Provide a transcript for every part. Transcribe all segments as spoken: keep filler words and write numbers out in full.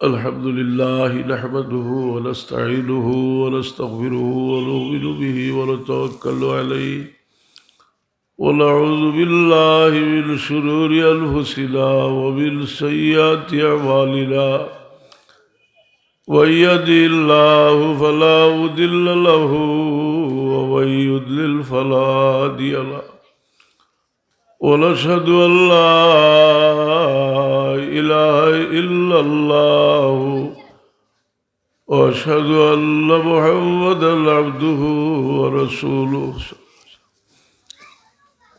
الحمد لله نحمده ونستعينه ونستغفره ونؤمن به ونتوكل عليه ونعوذ بالله من شرور أنفسنا ومن سيئات أعمالنا. من يهده الله فلا مضل له ومن يضلل فلا هادي له. ونشهد أن لا إله إلا الله وأشهد أن محمدا عبده ورسوله.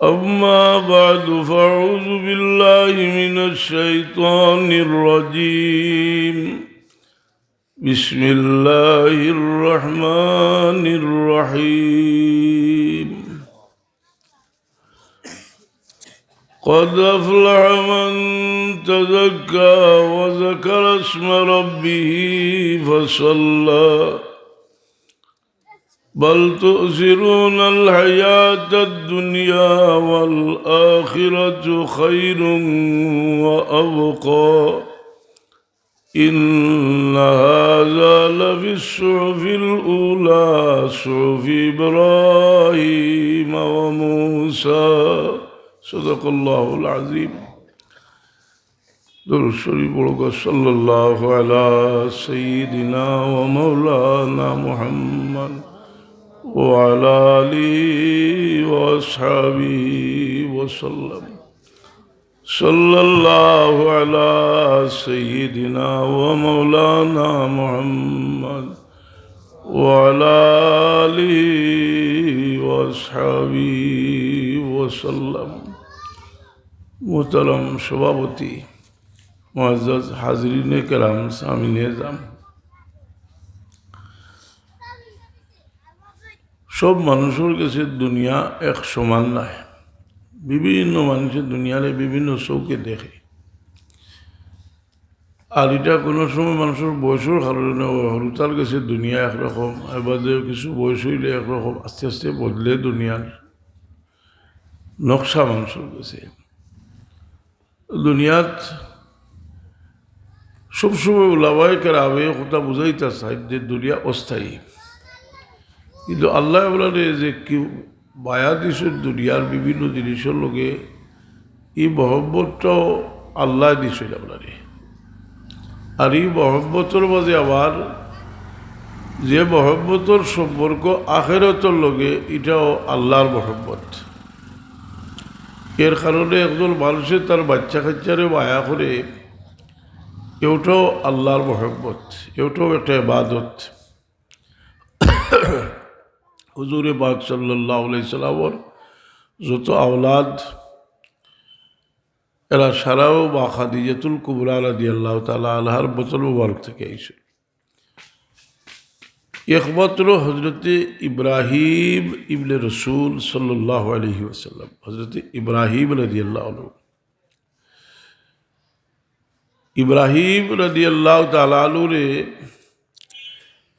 أما بعد فأعوذ بالله من الشيطان الرجيم. بسم الله الرحمن الرحيم. قد أفلح من تزكى وذكر اسم ربه فصلى. بل تؤثرون الحياة الدنيا والآخرة خير وأبقى. إن هذا لفي الصحف الأولى صحف إبراهيم وموسى. صدق الله العظيم. درود شريف পড়ুক্কা. صلى الله على سيدنا ومولانا محمد وعلى آله وأصحابه وسلم. صلى الله على سيدنا ومولانا محمد وعلى آله وأصحابه وسلم. মোহতারাম সভাপতি, মুআজ্জাজ হাজিরিনে কেরাম, সামিনে এজাম, সব মানুষর গেছে দুনিয়া এক সমান নায়। বিভিন্ন মানুষে দুনিয়ারে বিভিন্ন চউখে দেখে। আর ইটা কোনো সময় মানুষর বয়সর কারণে অয়, হুরুতার গেছে দুনিয়া একরকম, এরবাদে কিছু বয়স অইলে একরকম, আস্তে আস্তে বদলে দুনিয়ার নকশা মানুষর গেছে। দুনিয়াত সবসময় উলামায়ে কেরামে কথা বুঝাইতা চাইন যে দুনিয়া অস্থায়ী, কিন্তু আল্লায় আমরারে যে কিতা বায়া দিছইন দুনিয়ার বিভিন্ন জিনিসর লগে, ই মহব্বতটাও আল্লায় দিছইন আমরারে। আর ই মহব্বতর মাঝে আবার যে মহব্বতর সম্পর্ক আখেরাতর লগে, ইটাও আল্লার মহব্বত। এর কারণে একজন মানুষে তার বাইচ্চা-কাইচ্চারে মায়া করে, এটাও আল্লার মহব্বত, এটাও একটা ইবাদত। হুজুরে পাক সাল্লাল্লাহু আলাইহি সাল্লামর যত আওলাদ, এরা সারাও মা খাদিজাতুল কুবরা রাদিয়াল্লাহু তাআলা আনহার বতন মুবারক থাকি আইছে। একমাত্র হযরতে ইব্রাহিম ইবনে রসুল সাল্লাল্লাহু আলাইহি ওয়াসাল্লাম, হযরতে ইব্রাহিম রাদিয়াল্লাহু আনহু, ইব্রাহিম রাদিয়াল্লাহু তাআলা আনহুরে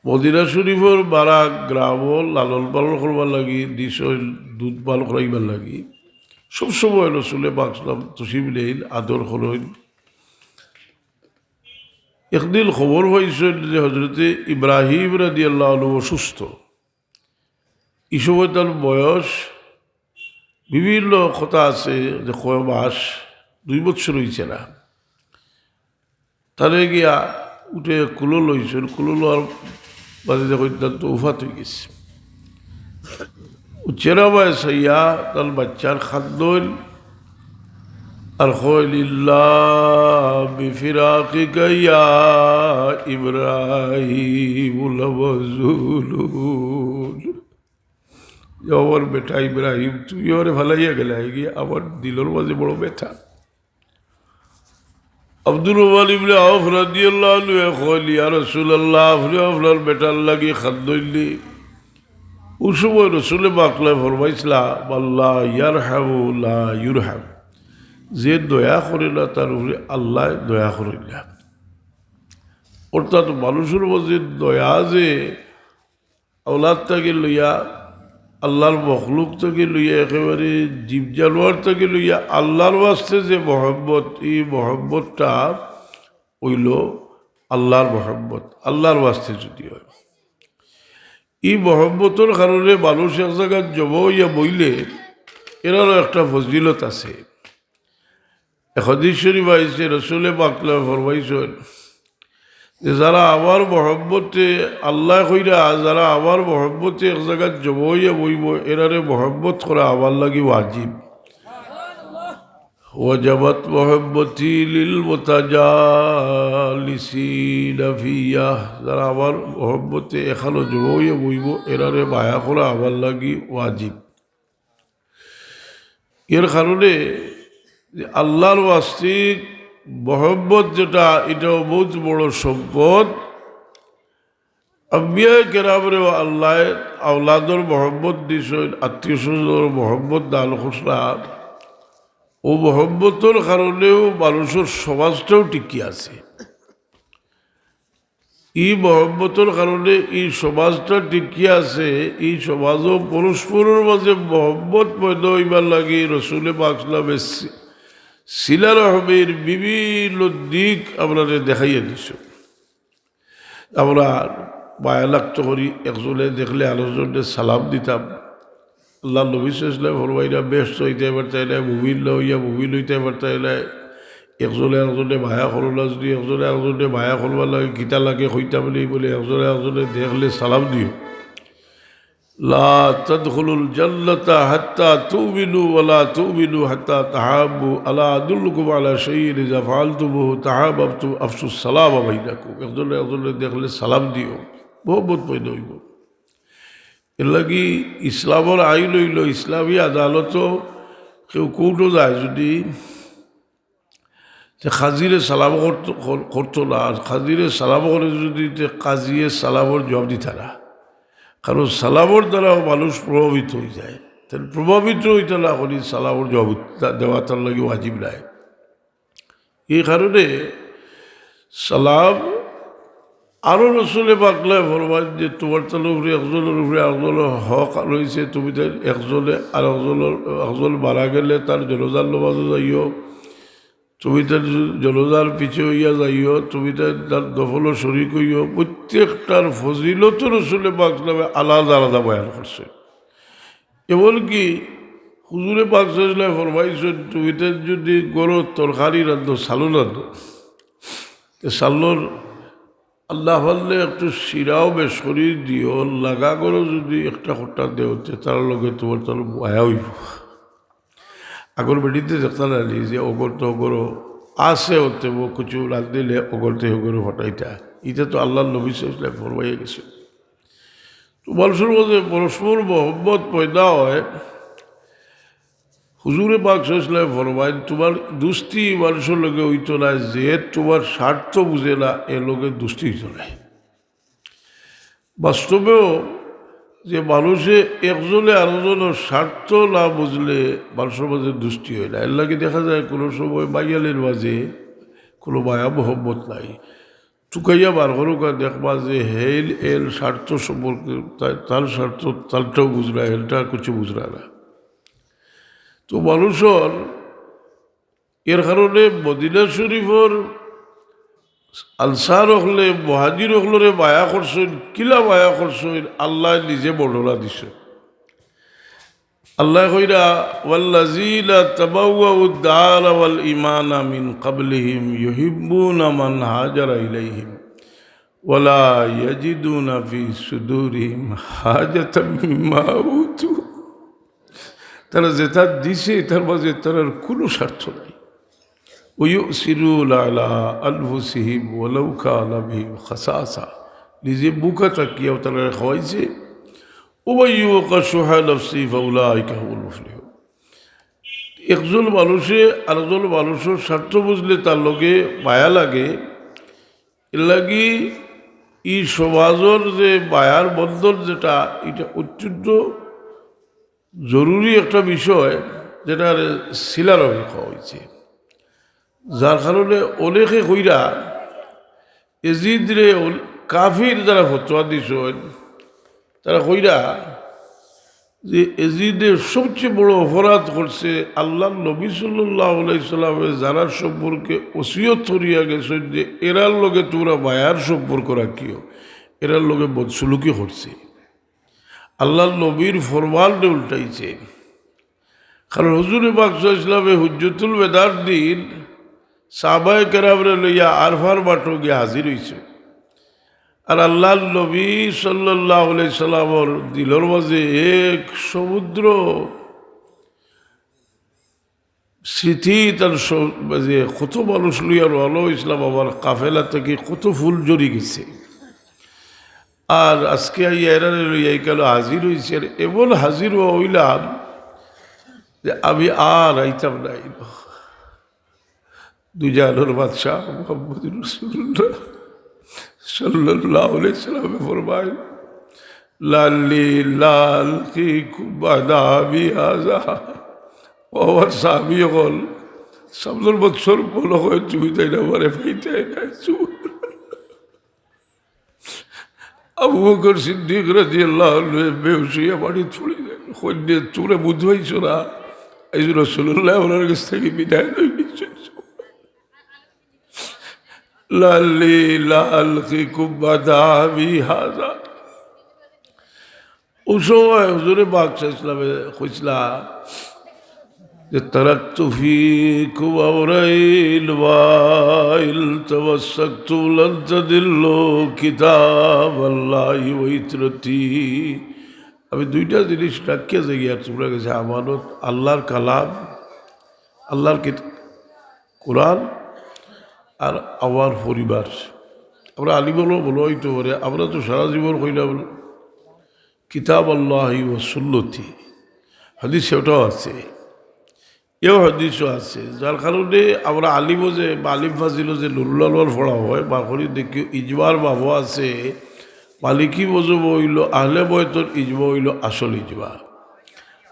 মদিনা শরীফর বারা গ্রামো লালন পালন করবার লাগি দিছইন, দুধ পান করাইবার লাগি। সব সময় রসুলে পাক সাল্লাম তশরিফ নেইন, আদর করইন। একদিন খবর পাইছইন যে হযরতে ইব্রাহিম রাদিয়াল্লাহু আনহু অসুস্থ। ই সময় তার বয়স, বিভিন্ন কথা আছে যে কয় মাস, দুই বছর অইছে না। তারে গিয়া উঠে কুলো লইছইন, কুলো লওয়ার বাদে দেখইন তার তো উফাত অইগেছে। উঠছে না বায় চাইয়া তার বাইচ্চার কান্দইন আর কইন, "ইন্না বিফিরাকিকা ইয়া ইব্রাহিম লামাহজুনুন।" যে আমার বেটা ইব্রাহিম, তুমি আমারে ফালাইয়া গেলায়, ইগিয়ে আমার দিলর মাঝে বড় ব্যথা। আব্দুর রহমান ইবনে আউফ রাদিয়াল্লাহু আনহু কইলা, "ইয়া রাসূলুল্লাহ, আপনে আপনার বেটার লাগি কান্দইন নি?" অউ সময় রসুলে পাকে ফরমাইছলা, "মাল্লা ইয়ারহামু লা ইউরহাম।" যে দয়া করে না, তার উপরে আল্লায় দয়া করইন না। অর্থাৎ মানুষর মাঝে দয়া যে আওলাদ থাকি লইয়া, আল্লার মখলুক থাকি লইয়া, একেবারে জীব জানোয়ার থাকি লইয়া আল্লার ওয়াস্তে যে মহব্বত, ই মহব্বতটা অইলো আল্লাহর মহব্বত, আল্লাহর ওয়াস্তে যদি অয়। ই মহব্বতর কারণে মানুষ এক জাগাত জমা অইয়া বইলে এরারও একটা ফজিলত আছে। এক হাদিস শরীফ আইছে, রসুলে পাক ফরমাইছইন যে যারা আমার মহব্বতে, আল্লায় কইরা, যারা আমার মহব্বতে এক জাগাত জমা অইয়া বইবো, এরারে মহব্বত করা আমার লাগি ওয়াজিব। ওয়াজাবাত মহব্বতি লিল মুতাজালিসিনা ফিয়া, যারা আমার মহব্বতে এখানো জমা অইয়া বইবো, এরারে মায়া করা আমার লাগি ওয়াজিব। এর কারণে যে আল্লাহর ওয়াস্তে মহব্বত যেটা, এটাও বহুত বড় সম্পদ। আম্বিয়া কেরামরেও আল্লায় আওলাদর মহব্বত দিছইন, আত্মীয় স্বজনর মহব্বত দান করছলা। অউ মহব্বতর কারণেউ মানুষর সমাজটাও টিকি আছে। ই মহব্বতর কারণে ই সমাজটা টিকি আছে। ই সমাজও পরস্পরর মাঝে মহব্বত পয়দা অইবার লাগি রসুলে পাক সাল্লামে সি-, সিলা রহমের বিভিন্ন দিক আমরারে দেখাইয়া দিছইন। আমরা মায়া লাগতো করি, একজনে দেখলে আরোজনরে সালাম দিতাম। আল্লাহর নবী সাল্লাল্লাহু আলাইহি ওয়াসাল্লাম ফরমাইরা, বেহেশত অইতায় পারতায় নায়, মুমিন না অইয়া মুমিন অইতায় পারতায় নায়। একজনে আরোজনরে মায়া করো না, যদি একজনে আরোজনরে মায়া করবার লাগে, কিতা লাগে কইতাম নি বলে, একজনে আরোজনরে দেখলে সালাম দিও। লা তাদখুলুল জান্নাতা হাত্তা তুমিনু ওয়া লা তুমিনু হাত্তা তাহাব্বু। আলা আদুল্লুকুম আলা শাইইন ইযা ফাআলতুমুহু তাহাবাবতুম? আফশুস সালামা বাইনাকুম। একজনে একজনরে দেখলে সালাম দিও, মহব্বত পয়দা অইবো। এর লাগি ইসলামর আইন অইলো, ইসলামী আদালতও কেউ কোর্টো যায় যদি, তে কাজিরে সালাম করতো, কর-, করতো না। আর কাজিরে সালাম করে যদি, তে কাজিয়ে সালামর জবাব দিতা না। কারণ সালামর দ্বারাও মানুষ প্রভাবিত অইযায়। তে প্রভাবিত অইতা না করি সালামর জবাব দে-, দেওয়া তার লাগি ওয়াজিব নায়। এই কারণে সালাম আরো রসুলে পাকলায় ফরমাইন যে, তুমার তান উপরে একজনর উপরে আরোজনর হক রইছে, তুমি তাইন একজনে আর একজনর, একজন মারা গেলে তার জানাজার নমাজো যাইও, তুমি তাইন জানাজার পিছে অইয়া যাইও, তুমি তাইন তার দফনো শরিক অইও। প্রত্যেকটার ফজিলত রসুলে পাকলায় আলাদা আলাদা বয়ান করছে। এমনকি হুজুরে পাক সাল্লাল্লাহু আলাইহি ওয়াসাল্লাম ফরমাইছইন, তুমি তাইন যদি গরো তরকারি রান্ধো, সালু রান্ধো, তে সালর আল্লাহ পারলে একটু শিরাও বেশ করি দিও, লাগা গরো যদি একটা খোটা দেও, তে তার লগে তুমার তার মায়া অইবো। আগর বেটিন্তে দেখতা নানি যে অগর তো অগরো আছে, অতে ও কিছু রান্ধিলে অগরতে অগরো ফাটাইতা। ইটা তো আল্লাহর নবী সাল্লাল্লাহু আলাইহি ওয়াসাল্লাম ফরমাইয়া গেছে। তো মানুষর মাঝে পরস্পর মহব্বত পয়দা অয়। হুজুরে পাক সাল্লাল্লাহু আলাইহি ওয়াসাল্লাম ফরমাইন, তুমার দুস্তি মানুষর লগে অইতো নায়, যে তুমার স্বার্থ বুঝে না, এর লগে দুস্তি অইতো নায়। বাস্তবেও যে মানুষে একজনে আরোজনর স্বার্থ না বুঝলে মানুষর মাঝে দুস্তি অয় না। এর লাগি দেখা যায় কুনু সময় মাইয়ালির মাঝে কুনু মায়া মহব্বত নাই। টুকাইয়া বার করুক্কা, দেখবা যে হেইল এর স্বার্থ সম্পর্কে তা-, তার স্বার্থ তারটাও বুঝরা, হেলটা কিছু বুঝরা না। তো মানুষর এর কারণে মদিনা শরীফর আনসার অকলে, মুহাজির অকলরে মায়া করছইন, কিলা মায়া করছইন, আল্লায় নিজে বর্ণনা দিছইন। আল্লায় কইরা, ওয়াল্লাযীনা তাবাওয়াউদ দারা ওয়াল ঈমানা মিন ক্বাবলিহিম ইউহিব্বুনা মান হাজারা ইলাইহিম ওয়ালা ইয়াজিদুনা ফি সুদুরিহিম হাজাতাম মিম্মা উতু। তারা যেটা দিছে, তার মাঝে তারার কুনু স্বার্থ নাই। ওয়া ইউসিরুনা আলা আনফুসিহিম ওয়ালাউ কানা বিহিম খাসাসা। নিজে ভুকা থাকিয়াও তারারে খাওয়াইছে। ওয়া মান ইউকা শুহা নাফসিহি ফাউলাইকা হুমুল মুফলিহুন। একজন মানুষে আরজন মানুষর স্বার্থ বুঝলে তার লগে মায়া লাগে। এর লাগি ই সমাজর যে মায়ার বন্ধন যেটা, এটা অত্যন্ত জরুরি একটা বিষয়, যেটারে সিলা রহম কওয়া অইছে। যার কারণে অনেকে কইরা এজিদরে অল-, কাফির যারা ফতোয়া দিছইন, তারা কইরা যে এজিদে সবচেয়ে বড় অপরাধ করছে, আল্লাহর নবী সাল্লাল্লাহু আলাইহি সাল্লামে যারার সম্পর্কে ওসিয়ত করিয়া গেছেন যে এরার লগে তোমরা মায়ার সম্পর্ক রাখিও, এরার লগে বদসলুকি করছে, আল্লাহর নবীর ফরমানরে উল্টাইছে। কারণ হুজুরে পাক সাল্লাল্লাহু আলাইহি সাল্লামে হুজ্জতুল বেদার দিন সাহাবায়ে কেরামরে লইয়া আরফার মাঠো গিয়া হাজির হইছে। আর আল্লাহর নবী সাল্লাল্লাহু আলাইহি সাল্লামর দিলর মাঝে এক সমুদ্র স্মৃতি, তার স-, মাঝে কত মানুষ লইয়া রওনা হইছিলাম, আমার কাফেলা থাকি কত ফুল ঝরি গেছে। আর আজকে আইয়া এরারে লইয়া এখানো হাজির হইছি, আর এমন হাজির হওয়া হইলাম যে আমি আর আইতাম না। দুজাহানর বাদশাহ মুহাম্মদুর রাসূলুল্লাহ সাল্লাল্লাহু আলাইহি সাল্লামে ফরমায়, "লাল্লি লা আলকিকুম বাদামি হাযা।" ও আমার সাহাবী অকল, সামনের বছর মনে হয় তুমি তাইন আমারে পাইতায় না। আবু বকর সিদ্দিক রাদিয়াল্লাহু আনহু বেহুশ হইয়া বাড়িত পড়ি যায়। কইন, "তোমরা বুঝ পাইছো না, এই যে রাসূলুল্লাহ ওনার কাছ থাকি বিদায় লই নিছে।" লাল্লি লা আলকিকুম বাদামি হাযা। ও সময় হুজুরে পাক সাল্লাল্লাহু আলাইহি ওয়াসাল্লামে কইছিলা যে, "তারাকতু ফীকুম আমরাইন মা ইন তামাসসাকতুম লান তাদিল্লু কিতাবাল্লাহি ওয়া ইতরাতি।" আমি দুইটা জিনিস রাখিয়া যাই আর তোমরা গেছে আমানত, আল্লাহর কালাম, আল্লাহর কিত-, কোরআন, আর আমার পরিবার। আমরা আলিম বলো, বলো হইতে পারে, আমরা তো সারা জীবন কইলাম কিতাবাল্লাহি ওয়া সুন্নতি, হাদিস ওটাও আছে, এও হাদিসও আছে, যার কারণে আমরা আলিমও যে, বা আলিম ফাজিলও যে নুরুল আনোয়ার পড়া হয়, বা করি দেখি ইজমার বাবও আছে, মালিকি মজহব হইল আহলে বয়তর ইজমা হইল আসল ইজমা।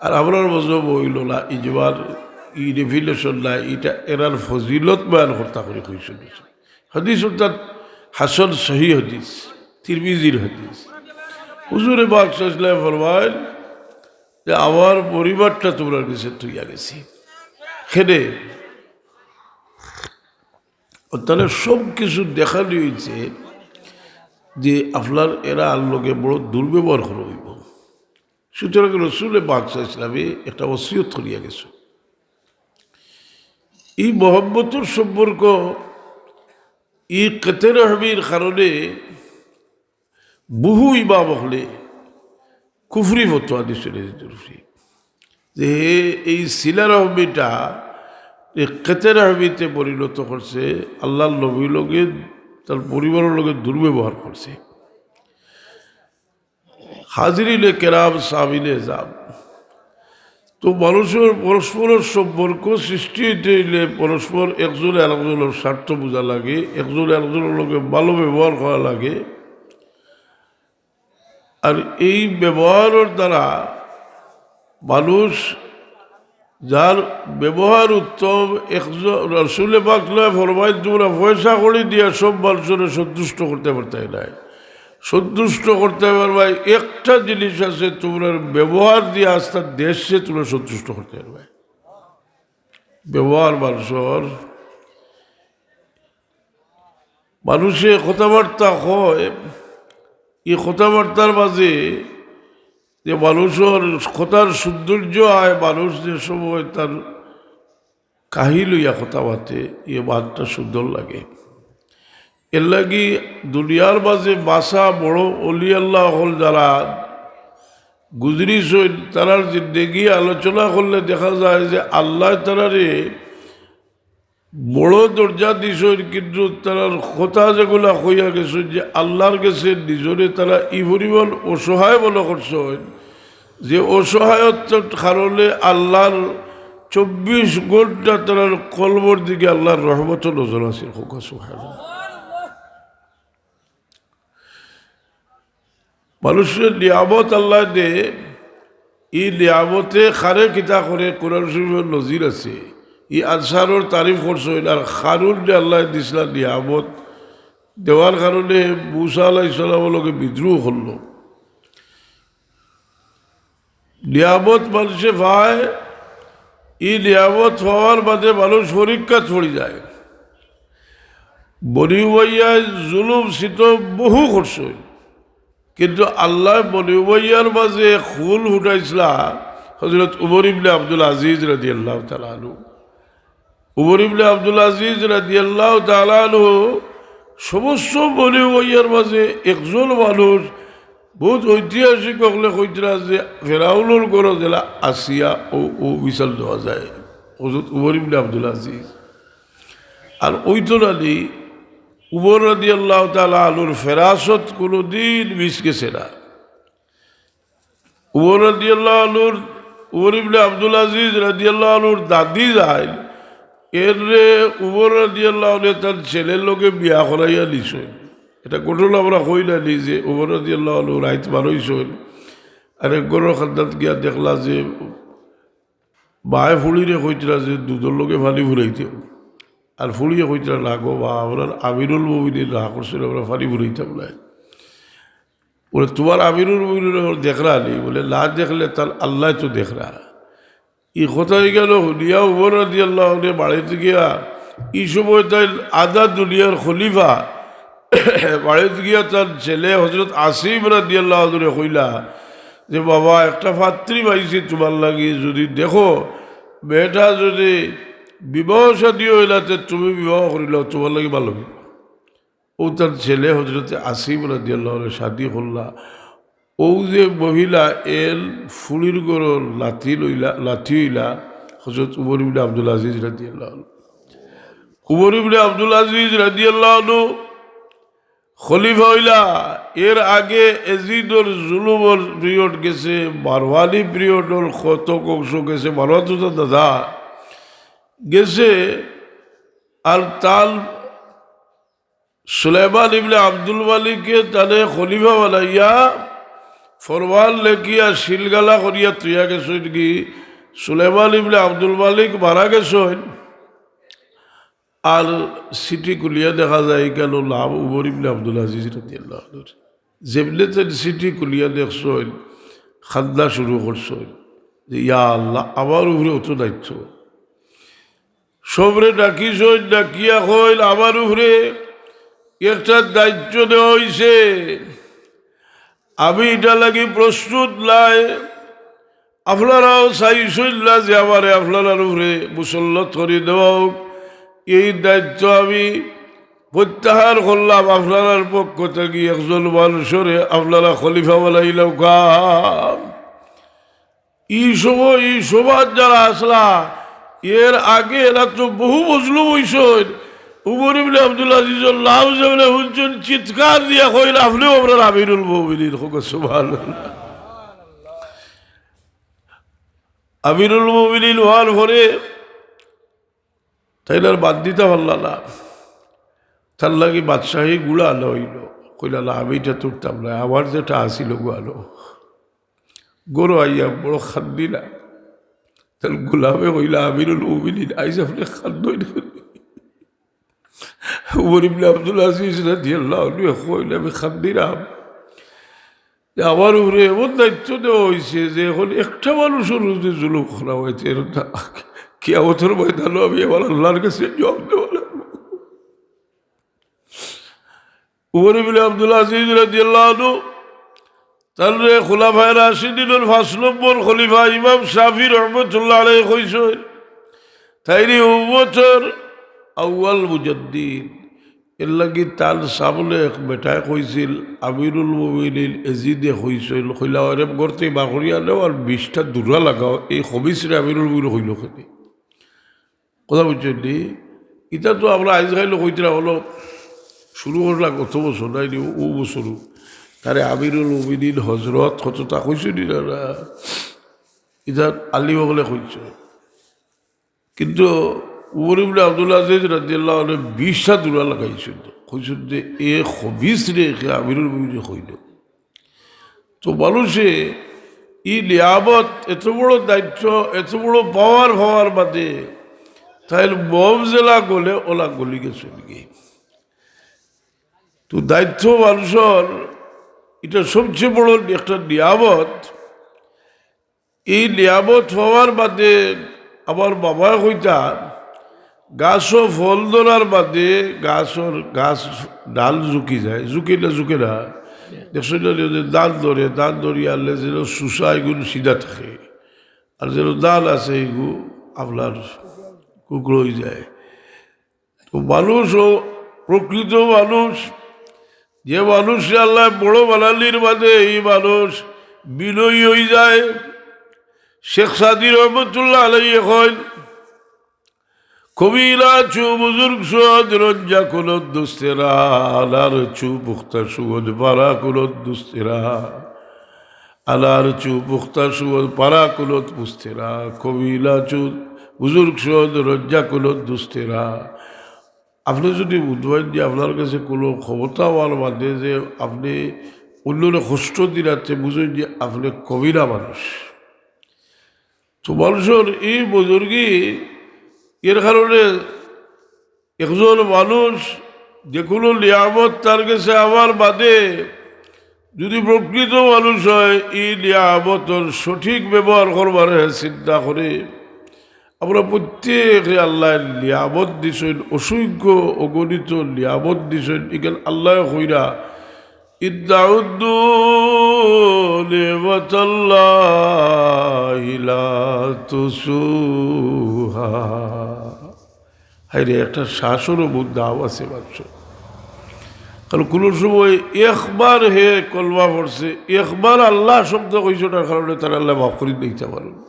আর আমরার মজহব হইল না ইজমার ই ডেফিনেশন নাই, এটা এরার ফজিলত বয়ান করতা করি কইছইন। হাদিস অর্থাৎ হাসান সহি হাদিস, তিরমিজির হাদিস। হুজুরে পাক সাল্লাল্লাহু আলাইহি ওয়াসাল্লাম ফরমাইল যে, "আমার পরিবারটা তোমরা নিষেধ হইয়া গেছে।" খেদে তাহলে সব কিছু দেখানি হইছে যে আপনার এরার লগে বড় দুর্ব্যবহার করা হইব। সুতরাং রসুলে পাক সাল্লাল্লাহু আলাইহি ওয়াসাল্লামে একটা ওসিয়ত করিয়া গেছে। এই মহব্বতর সম্পর্ক, এই কেতে রহমির কারণে বহু ইমাম অকলে কুফরি ফতোয়া দিছইন এই দুরুফি, যে এই সিলা রহমিটা এই কেতে রহমিতে পরিণত করছে, আল্লাহর নবীর লগে, তার পরিবারর লগে দুর্ব্যবহার করছে। হাজিরিনে কেরাম, সামিনে এজাম, তো মানুষর পরস্পরর সম্পর্ক সৃষ্টি হইতে হইলে পরস্পর একজনে আরেকজনর স্বার্থ বুঝা লাগে, একজনে আরেকজনর লগে ভালো ব্যবহার করা লাগে। আর এই ব্যবহারর দ্বারা মানুষ যার ব্যবহার উত্তম, একজন রসুলে পাক ফরমাইন, "তোমরা পয়সা কড়ি দিয়া সব মানুষরে সন্তুষ্ট করতে পারতায় নায়, সন্তুষ্ট করতে পারবায় একটা জিনিস আছে, তোমরা ব্যবহার দিয়া আস্তা দেশরে তোমরা সন্তুষ্ট করতে পারবায়।" ব্যবহার মানুষর, মানুষে কথাবার্তা কয়, এই কথাবার্তার মাঝে যে মানুষর কথার সৌন্দর্য আয়, মানুষ যে সময় তার কাহি লইয়া কথা মাতে, এই মাতটা সুন্দর লাগে। এর লাগি দুনিয়ার মাঝে বাসা বড় অলি আল্লাহ অকল যারা গুজরিছইন, তারার জিন্দেগি আলোচনা করলে দেখা যায় যে আল্লাহ তারারে বড় দরজা দিছইন, কিন্তু তারার কথা যেগুলা কইয়া গেছইন যে আল্লাহর গেছে নিজরে তারা ই পরিমাণ অসহায় মনে করছইন, যে অসহায়ত্বর কারণে আল্লাহর চব্বিশ ঘন্টা তারার কলবর দিকে আল্লাহর রহমত নজর আছে। কউক্কা সুবহানাল্লাহ। মানুষরে নিয়ামত আল্লাহ দে, ই নিয়ামতে কারে কিতা করে, কোরআন শরীফর নজির আছে। ই আনসারর তারিফ করছইন, আর কারুনরে আল্লাহ দিছলা নিয়ামত দেওয়ার কারণে মুসা আলাইহিস সালামর লগে বিদ্রোহ করলো। নিয়ামত মানষে পায়, ই নিয়ামত পাওয়ার বাদে মানুষ পরীক্ষাত পড়ি যায়। বনি উমাইয়ায় জুলুম সিতম বহু করছইন, কিন্তু আল্লায় বনি উমাইয়ার মাঝে খুন ফুটাইছলা হযরত উমর ইবনে আব্দুল আজিজ রাদিয়াল্লাহু তাআলা আনহু। উমর ইবনে আব্দুল আজিজ রাদিয়াল্লাহু তাআলা আনহু সমস্ত বনি উমাইয়ার মাঝে একজন মানুষ, বহুত ঐতিহাসিক অকলে কইতরা যে ফেরাউনর ঘরো যেলা আসিয়া ও, ও মিসাল দেওয়া যায়, হযরত উমর ইবনে আব্দুল আজিজ। আর ওই তো নানি উমর রাদিয়াল্লাহু তাআলা আনহুর ফেরাসত কোনোদিন মিস গেছে না। উমর রাদিয়াল্লাহু আনহুর, উমর ইবনে আব্দুল আজিজ রাদিয়াল্লাহু আনহুর দাদি যাইন, এররে উমর রাদিয়াল্লাহু আনহু তার ছেলের লগে বিয়া করাইয়া নিছইন। এটা ঘটনা আমরা কই না নি যে উমর রাদিয়াল্লাহু আনহু রাইত বারইছইন, আর এক ঘরর খান্দাত গিয়া দেখলা যে মায়ে ফুড়িরে কইতরা যে দুধর লগে পানি ফুরাইতে, আর ফুড়িয়ে কইতরা, "না গো বা, আমরার আমিরুল মুমিনিন না করছইন, আমরা পানি ফুরাইতাম না।" বলে, "তুমার আমিরুল মুমিনিন দেখরা নি?" বলে, "না দেখলে তার আল্লায় তো দেখরা।" ই কথা ইখান হুনিয়া উমর রাদিয়াল্লাহু আনহু বাড়িত গিয়া, ই সময় তাইন আধা দুনিয়ার খলিফা, বাড়িত গিয়া তার ছেলে হযরত আসিম রাদিয়াল্লাহু আনহুরে কইলা যে, "বাবা, একটা পাত্রী পাইছি তুমার লাগি, যদি দেখো, মেয়েটা যদি বিবাহ শাদী অইলা, তে তুমি বিবাহ করিলাও, তুমার লাগি ভালা অইবো।" ও তার ছেলে হযরতে আসিম রাদিয়াল্লাহু আনহু শাদী করলা। ও যে মহিলা এর ফুড়ির ঘরর লাতি লইলা, লাতি অইলা হযরত উমর ইবনে আব্দুল আজিজ রাদিয়াল্লাহু আনহু। উমর ইবনে আব্দুল আজিজ রাদিয়াল্লাহু আনহু খলিফা অইলা, এর আগে এজিদর জুলুমর পিরিয়ড গেছে, মারওয়ানি পিরিয়ডর কত অংশ গেছে, মারওয়ান তো তার দাদা গেছে। আর তার সুলাইমান ইবনে আব্দুল মালিকে তানে খলিফা বানাইয়া ফরমান লেখিয়া সিলগালা করিয়া থইয়া গেছইন গি। সুলাইমান ইবনে আব্দুল মালিক মারা গেছইন। আর চিঠি খুলিয়া দেখা যায়, ইখানো নাম উমর ইবনে আব্দুল আজিজ রাদিয়াল্লাহু আনহুর। যেমনে তাইন চিঠি খুলিয়া দেখছইন, কান্দা শুরু করছইন যে, "ইয়া আল্লাহ, আমার উপরে অত দায়িত্ব।" সবরে ডাকিছইন, ডাকিয়া কইন, "আমার উপরে একটা দায়িত্ব দেওয়া অইছে, আমি ইটার লাগি প্রস্তুত নায়।" আপনারাও চাইছইন না যে আমারে আপনারার উপরে মুসল্লত করি দেওয়া হোক। এই দায়িত্ব আমি প্রত্যাহার করলাম আপনারার পক্ষ থাকি। একজন মানুষরে আপনারা খলিফা বানাইলাউক্কা। ই সময় ই সভাত যারা আছলা, এর আগে এরা তো বহু মজলুম অইছইন। উমর ইবনে আব্দুল আজিজর নাম যেমনে হুনছইন, চিৎকার দিয়া কইন, "আপনেও আমরার আমিরুল মুমিনিন।" কউক্কা সুবহানাল্লাহ। আমিরুল মুমিনিন অওয়ার পরে তাইন আর বাদ দিতা পারলা না। তার লাগি বাদশাহী ঘুড়া আনা অইলো। কইলা, "না, আমি ইটা তুলতাম না, আমার যেটা আছিল অগু আনো।" ঘরো আইয়া বড় কান্দিলা। তার গোলামে কইলা, "আমিরুল মুমিনিন, আইজ আপনে কান্দইন কেনে?" উমর ইবনে আব্দুল আজিজ রাদিয়াল্লাহু আনহু কইলা, "আমি কান্দিরাম যে আমার উপরে এমন দায়িত্ব দেওয়া অইছে যে এখন একটা মানুষর উপরে জুলুম করা অইতে পারে না। কিয়ামতর ময়দানো আমি আমার আল্লাহর কাছে জবাব দেওয়া লাগবো।" উমর ইবনে আব্দুল আজিজ রাদিয়াল্লাহু আনহু তানরে খুলাফায়ে রাশিদিনর পাঁচ নম্বর খলিফা ইমাম শাফি রহমতুল্লাহ আলাইহি কইছইন, তাইন উম্মতর আউয়াল মুজাদ্দিদ। এর লাগি তান সামনে এক বেটায় কইছিল, আমিরুল মুমিনিন এজিদে কইছিল, কইলা, "ওরে ঘর থাকি বার করিয়া নেও আর বিশটা দুরা লাগাও, এই খবিছরে আমিরুল মুমিনিন কইলো কেনে?" কথা বুঝছইন নি? ইটা তো আমরা আইজ কাইল কইতরা অইলো, শুরু করলা গত বছর, নায় নি, অউ বছরও। তারে আমিরুল মুমিনিন হজরত কততা কইছইন নি না, না? ইটা আলিম অকলে কইছইন। কিন্তু উমর ইবনে আব্দুল আজিজ রাদিয়াল্লাহু আনহু বিশটা দুরা লাগাইছইন, কইছইন যে, "এ খবিছরে কে আমিরুল মুমিনিন কইলো।" তো মানুষে ই নিয়ামত, এত বড় দায়িত্ব, এত বড় পাওয়ার পাওয়ার বাদে তাইন মম যেলা গলে অলা গলি গেছইন গি। তো দায়িত্ব মানুষর ইটা সবচেয়ে বড় একটা নিয়ামত। এই নিয়ামত পাওয়ার বাদে আমার বাবায় কইতা, গাছো ফল ধরার বাদে গাছর, গাছ ডাল ঝুকি যায়, ঝুকি না, ঝুকে না। দেখছো না, যে ধান ধরে, ধান ধরিয়া আনলে যেন শুষা এগুন সিধা থাকে, আর যেন ধান আছে এগু আপনার কুকড়ো হয়ে যায়। তো মানুষ ও প্রকৃত মানুষ, যে মানুষরে আল্লায় বড় বানানির বাদে এই মানুষ বিনয়ী হয়ে যায়। শেখ সাদী রহমতুল্লাহ আলাইহি কইন, কবিরা চু বুজুর্গ সুদ রঞ্জা কুলত দুস্তেরা, আনার চু পুখতা সুদ পারা কুলত দুস্তেরা, আনার চু পুখতা সুদ পারা কুলত দুস্তেরা, কবিরা চু বুজুর্গ সুদ রঞ্জা কুলত দুস্তেরা। আপনি যদি বুঝবেন যে আপনার কাছে কোনো ক্ষমতা হওয়ার বাদে যে আপনি অন্যরে কষ্ট দিলাতে, বুঝবেন যে আপনি কবিরা মানুষ। তো মানুষর এই বুজুর্গি, এর কারণে একজন মানুষ যে কোনো নিয়ামত তার কাছে আমার বাদে যদি প্রকৃত মানুষ হয়, এই নিয়ামতর সঠিক ব্যবহার করবার হে চিন্তা করে। আমরা প্রত্যেকে আল্লায় নিয়ামত দিছইন, অসংখ্য অগণিত নিয়ামত দিছইন। ইখান আল্লায় কইরা, "ইন তাউদ্দু নি'মাতাল্লাহি লা তুহসুহা।" হায় রে, একটা শাসনও বুদ্ধ আওয়াজে মানছ। কারণ কোনো সময় একবার হে কলমা পড়ছে, একবার আল্লাহ শব্দ কইছে, ওটার কারণে তার আল্লাহ মাফ করে দিতে পারেন।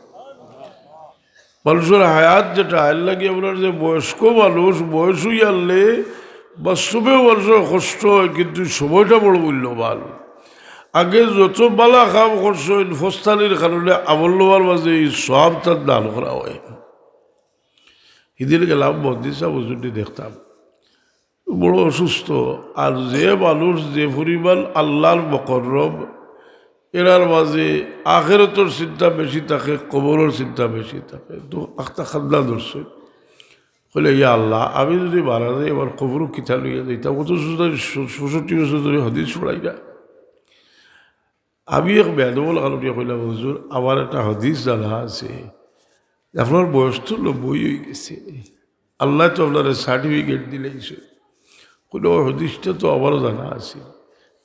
মানুষর হায়াত যেটা, এর লাগি আপনার যে বয়স্ক মানুষ, বয়স হইয়ারলে বাস্তবেও মানুষর কষ্ট হয়, কিন্তু সময়টা বড় মূল্যবান। আগে যত বালা কাম করছইন, ফস্তানির কারণে আমল নামার মাঝে এই সওয়াবটা দান করা হয়। হিদিন গেলাম মন্দির সাহেব হুজুরটি দেখতাম, বড় অসুস্থ। আর যে মানুষ যে পরিমাণ আল্লাহর মুকররব, এরার মাঝে আখেরাতর চিন্তা বেশি থাকে, কবরর চিন্তা বেশি থাকে। তো আখতা খান্দা ধরছে, কইলে, "ইয়া আল্লাহ, আমি যদি মারা যাই, আমার কবরও কিতা লইয়া যাইতাম?" অথচ তাই ছ-, ছষট্টি বছর ধরে হাদিস পড়াই না। আমি এক বেদবল কারণে কইলাম, "হুজুর, আমার একটা হাদিস জানা আছে, আপনার বয়স তো নব্বই হয়ে গেছে, আল্লাহ তো আপনার সার্টিফিকেট দিলে।" কইল, "ওই হাদিসটা তো আমারও জানা আছে।"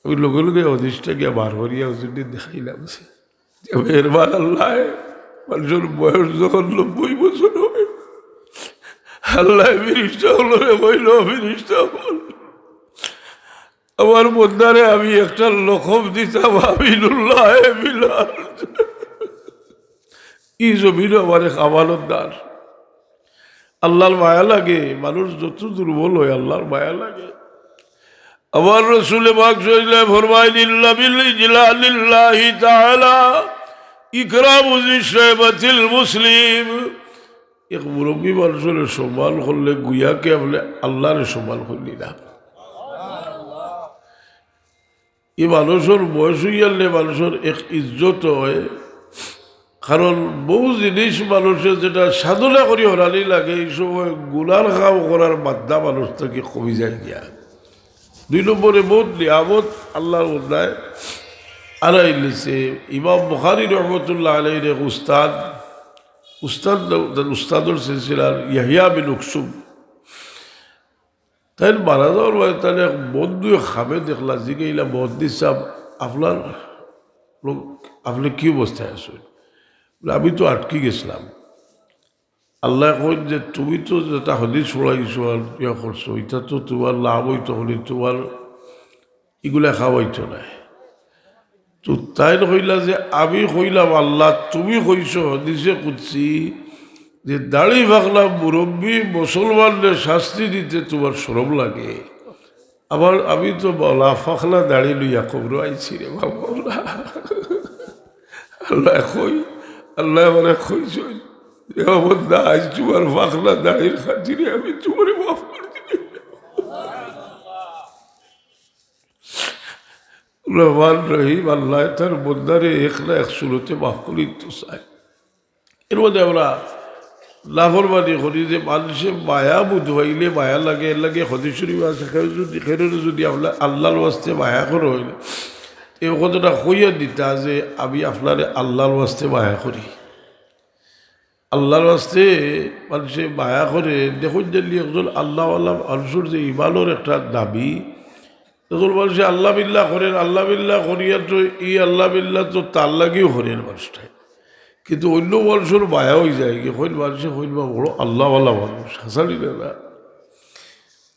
আমি লগে লগে হাদিসটা গিয়া বার করিয়া হুজুরকে দেখাইলাম যে, মেহেরবান আল্লাহ, মানুষের বয়স যখন নব্বই বছর হয়, আল্লাহ ফিরিস্তা হলো রে, বইল, "ফিরিস্তা হল, আমার বন্দারে আমি একটা লকব দিতাম, আমিনুল্লাহ বিলাল।" এই জমিনও আমার এক আমানতদার। আল্লাহর মায়া লাগে, মানুষ যত দুর্বল হয়, আল্লাহর মায়া লাগে। আমার রসুলে পাক সাল্লাল্লাহু আলাইহি ওয়াসাল্লাম ফরমাইন, "ইন্না মিন ইজলালিল্লাহি তাআলা ইকরামু জি শাইবাতিল মুসলিম।" এক মুরব্বী মানুষরে সম্মান করলে গুয়াকে আপনি আল্লাহরে সম্মান করলি না। এই মানুষর বয়স হইয়ারলে মানুষর এক ইজ্জত হয়, কারণ বহু জিনিস মানুষে যেটা সাধনা করি হরানি লাগে, এই সময় গুনার কাম করার বাধ্যা মানুষ থাকি কমি যায় গিয়া। দুই নম্বরে বহুত নিয়ামত আল্লাহর বন্দায় আনাই নিছে। ইমাম বুখারী রহমতুল্লাহ আলাইহির এক উস্তাদ, উস্তাদ, উস্তাদর সিলসিলার ইয়াহিয়া বিন উকসুম, তাইন মারা যাওয়ার বাদে তাইন এক বন্ধু এক খাবে দেখলা, জিগাইলা, "মহদ্দিস সাহেব, আপনার লোক, আপনি কি অবস্থায় আছেন?" বলে, "আমি তো আটকি গেছিলাম।" আল্লাহ কইন যে, "তুমি তো যেটা হাদিস পড়াইছো আর ইয়া করছো, এটা তো তোমার লাভ হইতো, হলে তোমার এগুলা খাওয়াইতো না।" তো তাইন কইলা যে, "আমি কইলাম, আল্লাহ, তুমি কইছো হাদিসে কুদসি যে দাড়ি পাকলা মুরব্বী মুসলমানরে শাস্তি দিতে তোমার শরম লাগে। আবার আমি তো বলা পাকলা দাড়ি লইয়া কবরো আইছি রে বাবা।" আল্লাহ কই, আল্লাহ আমারে কইছইন, "এ বন্দা, আজ তোমার পাকলা দাড়ির খাতিরে আমি তোমারে মাফ করে দিলাম।" রহমান রহিম আল্লাহ তার বন্দারে এক না এক সুরতে মাফ করি তো চায়। এর মধ্যে আমরা লাফরমানি করি যে মানুষে মায়া বুধ হইলে মায়া লাগে, এর লাগে হদিস শরীফ আছে, কেউ যদি, কেউ যদি আমরা আল্লাহর ওয়াস্তে মায়া করে হইলে, এই কথাটা কইয়া দিতা যে আমি আপনারে আল্লাহর ওয়াস্তে মায়া করি। আল্লাহর ওয়াস্তে মানষে মায়া করে। দেখইন যে একজন আল্লাহওয়ালা মানষর যে ইমানর একটা দাবি, একজন মানষে আল্লাহ বিল্লাহ করের, আল্লাহ বিল্লাহ করিয়া তো ই আল্লাহ বিল্লাহ তো তার লাগিও করের মানষটায়, কিন্তু অইন্য মানষর মায়া অইযায় কি, কইন মানষে কইন বা বড় আল্লাহওয়ালা মানুষ, হাছানি না না?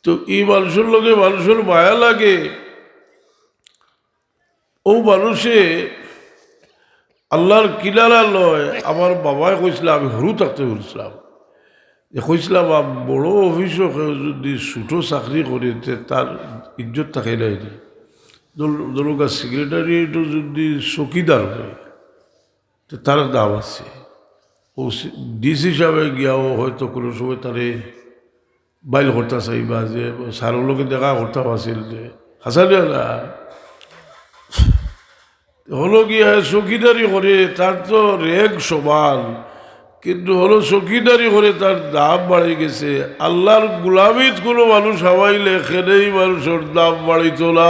তো ই মানষর লগে মানষর মায়া লাগে, অউ মানষে আল্লাহর কিনারা লয়। আমার বাবায় কইছলা, আমি হুরু থাকতে কইছলাম, যে কইছলা, "বা বড় অফিসো কেউ যুদি ছুটো চাকরি করে, তে তার ইজ্জত থাকে নায় নি।" ধর-, ধরুক্কা সেক্রেটারিয়েটো যুদি চকিদার অয়, তে তার দাম আছে। অউ সি-, ডিসি সাবে গিয়াও হয়তো কুনু সময় তারে বাইল করতা চাইবা যে, "স্যারর লগে দেখা করতাম আছিল যে।" হাছানি না? হলো গিয়া চকিদারি করে, তার তো রেগ সমান, কিন্তু হলো চকিদারি করে তার দাম বাড়ি গেছে। আল্লাহর গুলামিত কুনু মানুষ হামাইলে কেনেই মানষর দাম বাড়িতো না।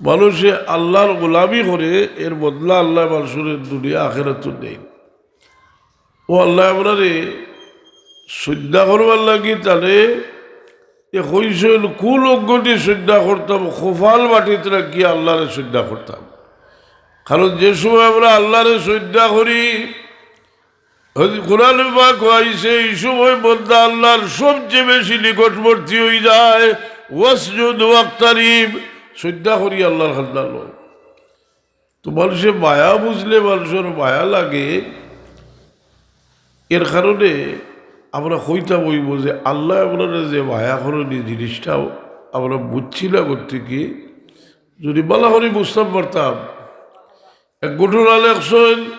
মানষে আল্লাহর গুলামি করে, এর বদলা আল্লায় মানষরে দুনিয়া আখেরাতো দেইন। অউ আল্লায় আমরারে সইজদা করবার লাগি তারে এ কইছইন, কুল অঙ্গদি সইজদা করতাম, কপাল মাটিত রাখিয়া আল্লাহরে সইজদা করতাম। কারণ যে সময় আমরা আল্লাহরে সইজদা করি, হযরত কোরআনে পাকো আইছে, ই সময় বন্দা আল্লাহর সবচেয়ে বেশি নিকটবর্তী অইযায়। "ওয়াসজুদ ওয়াক্তারিব", সইজদা করি আল্লাহর কান্দাত। তো মানষে মায়া বুঝলে মানষর মায়া লাগে। এর কারণে আমরা কইতাম অইবো যে আল্লায় আমরারে যে মায়া করইন, ই জিনিসটা আমরা বুঝছি না গতিকে, যুদি ভালা করি বুঝতাম পারতাম। এক ঘটনা লেখছইন,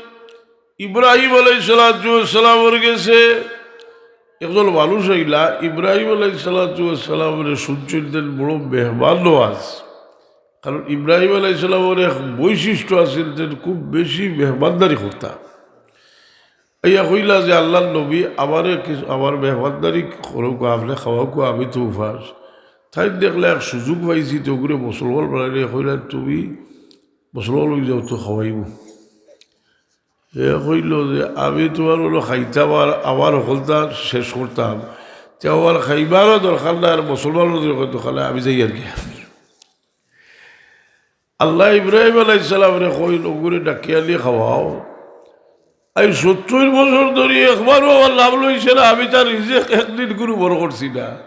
ইব্রাহিম আলাইহিস সালাতু ওয়াস সালামর গেছে একজন মানুষ আইলা, ইব্রাহিম আলাইহিস সালাতু ওয়াস সালামরে শুনছইন, তাইন বড় মেহমান নওয়াজ। কারণ ইব্রাহিম আলাইহিস সালামর এক বৈশিষ্ট্য আছিল, তাইন খুব বেশি মেহমানদারি করতা। আইয়া কইলা যে, "আল্লাহর নবী, আমারে কিছু, আমার মেহমানদারি করউক্কা, আপনে খাওয়াউক্কা, আমি তো উপাস।" তাইন দেখলা এক সুযোগ পাইছি, তে অগুরে মুসলমান বানাইলে কইলা, "তুমি মুসলমান অইযাও, তে খাওয়াইমু।" এ কইলো যে, "আমি তুমার অনো খাইতাম আর আমার হকলতা শেষ করতাম, তে আমার খাইবারও দরকার নাই, আর মুসলমানরও দরকার নাই, আমি যাইয়ার গি।" আল্লায় ইব্রাহিম আলাইহিস সালামরে কইন, "অগুরে ডাকিয়া আনি খাওয়াও।" আইজ সত্তইর বছর ধরি একবারও আমার লাভ লইছে না, আমি তার রিজিক একদিন কুনু বড় করছি না।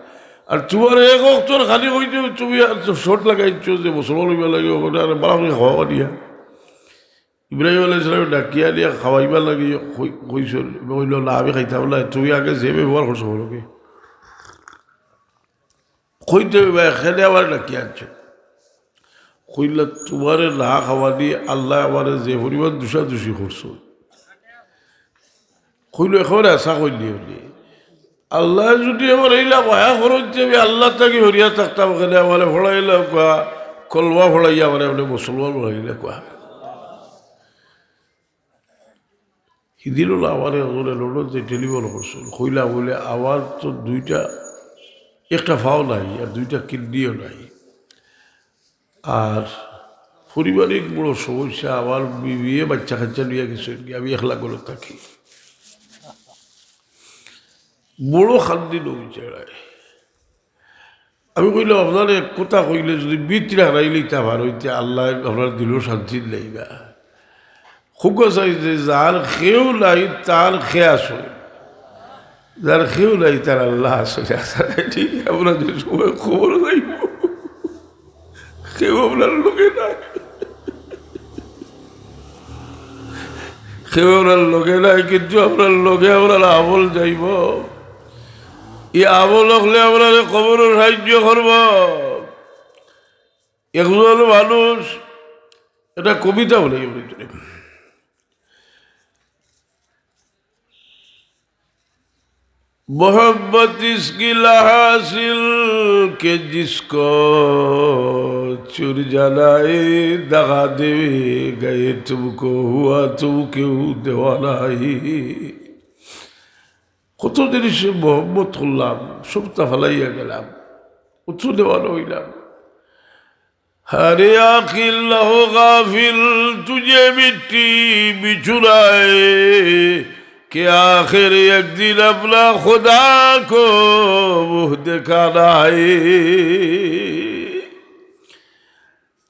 আর তুমার এক অক্তর খালি কইতে তুমি আর তো শর্ত লাগাইছো যে মুসলমান অইবার লাগি, অগুরে আর বালা করি খাওয়াও আনিয়া। ইব্রাহিম আলাইহিস সালামরে ডাকিয়া আনিয়া খাওয়াইবার লাগি কই-, কইছইন, কইলো, "না, আমি খাইতাম না, তুমি আগে যে ব্যবহার করছো, বলো কি?" কইতে অইবা, এখানে আমারে ডাকিয়া আনছো। কইলা, "তুমারে না খাওয়ানি, আল্লায় আমারে যে পরিমাণ দুষাদুষি করছইন।" কইলো, "একেবারে হাছা কইলি অইলে। আল্লায় যুদি আমারে ইলা মায়া করইন তে আমি আল্লাহ থাকি হরিয়া থাকতাম কেনে, আমারে পড়াইলা কুয়া, কলমা পড়াইয়া আমারে, আমারে মুসলমান বানাইলা কুয়া।" হিদিন অইলো আমারে একজনে লন্ডন থাকি টেলিফোন করছইন, কইলা বলে, "আমার তো দুইটা, একটা পাও নাই আর দুইটা কিডনিও নাই, আর পারিবারিক বড় সমস্যা, আমার বিবিয়ে বাইচ্চা কাইচ্চা লইয়া গেছইন গি, আমি একলা ঘরো থাকি।" বড় কান্দিন অউ বেচারায়। আমি কইলাম, "আপনারে এক কথা কইলে যুদি ভিতরে হারাইলিতা পারইন তে আল্লায় আপনার দিলো শান্তি দিলাইবা।" খুব চাই যে যার কেউ নাই, তার কে আছে? যার কেউ নাই, তার আল্লাহ আছে। ঠিক, আমরা যে সময় কবরো যাইমু, কেউ আমরার লগে নাই, কেউ আমরার লগে নাই, কিন্তু আমরার লগে আমরার আমল যাইবো। ই আমল অকলে আমরারে কবরো সাহায্য করবো। একজন মানুষ একটা কবিতা বলে, "محبت اس کی لا حاصل کہ جس کو چور جانائے دغا دے گئے تم کو ہوا تم کیوں دیوانہ ہے۔" কত জিনিসে মহব্বত করলাম, সবতা ফালাইয়া গেলাম, অত দেওয়ানা অইলাম। ارے عاقل نہ ہو غافل، تجھے مٹی بچھڑائے کہ آخر ایک دن اپنا خدا کو منہ دکھانا ہے۔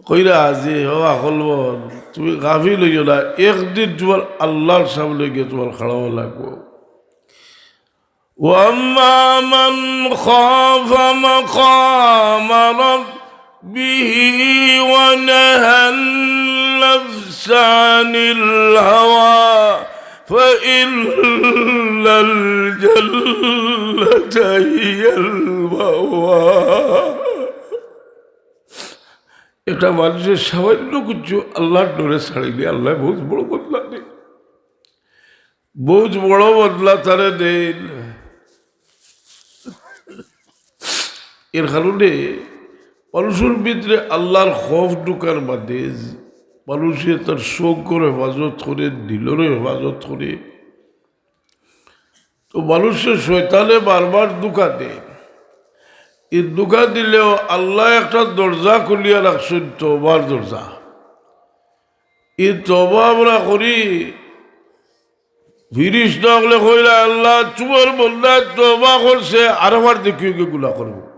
কইরা যে, ও আকলমন্দ, তুমি গাফিল অইও না, একদিন তুমার আল্লার সামনে গিয়া তুমার খাড়া অওয়া লাগবো। وأما من خاف مقام ربه ونهى النفس عن الهوى فإن الجنة هي المأوى। একটা মানুষের সামান্য কিছু আল্লার ডরে ছাড়িলে আল্লায় বউত বড় বদলা দেইন। বউত বড় বদলা তারে দেইন। এর কারণে মানুষর ভিতরে আল্লার খওফ ঢুকার বাদে মানুষে তার চউখর হেফাজত করে, দিলর হেফাজত করে। তো মানুষরে শয়তানে বারবার ধুকা দেয়। ই ধুকা দিলেও আল্লায় একটা দরজা খুলিয়া রাখছইন, তওবার দরজা। ই তওবা আমরা করি, ফিরিস্তা অকলে কইরা, "আল্লাহ, তুমার বন্দায় তওবা করছে, আর আবার দেখিও কে গুনা করবো।"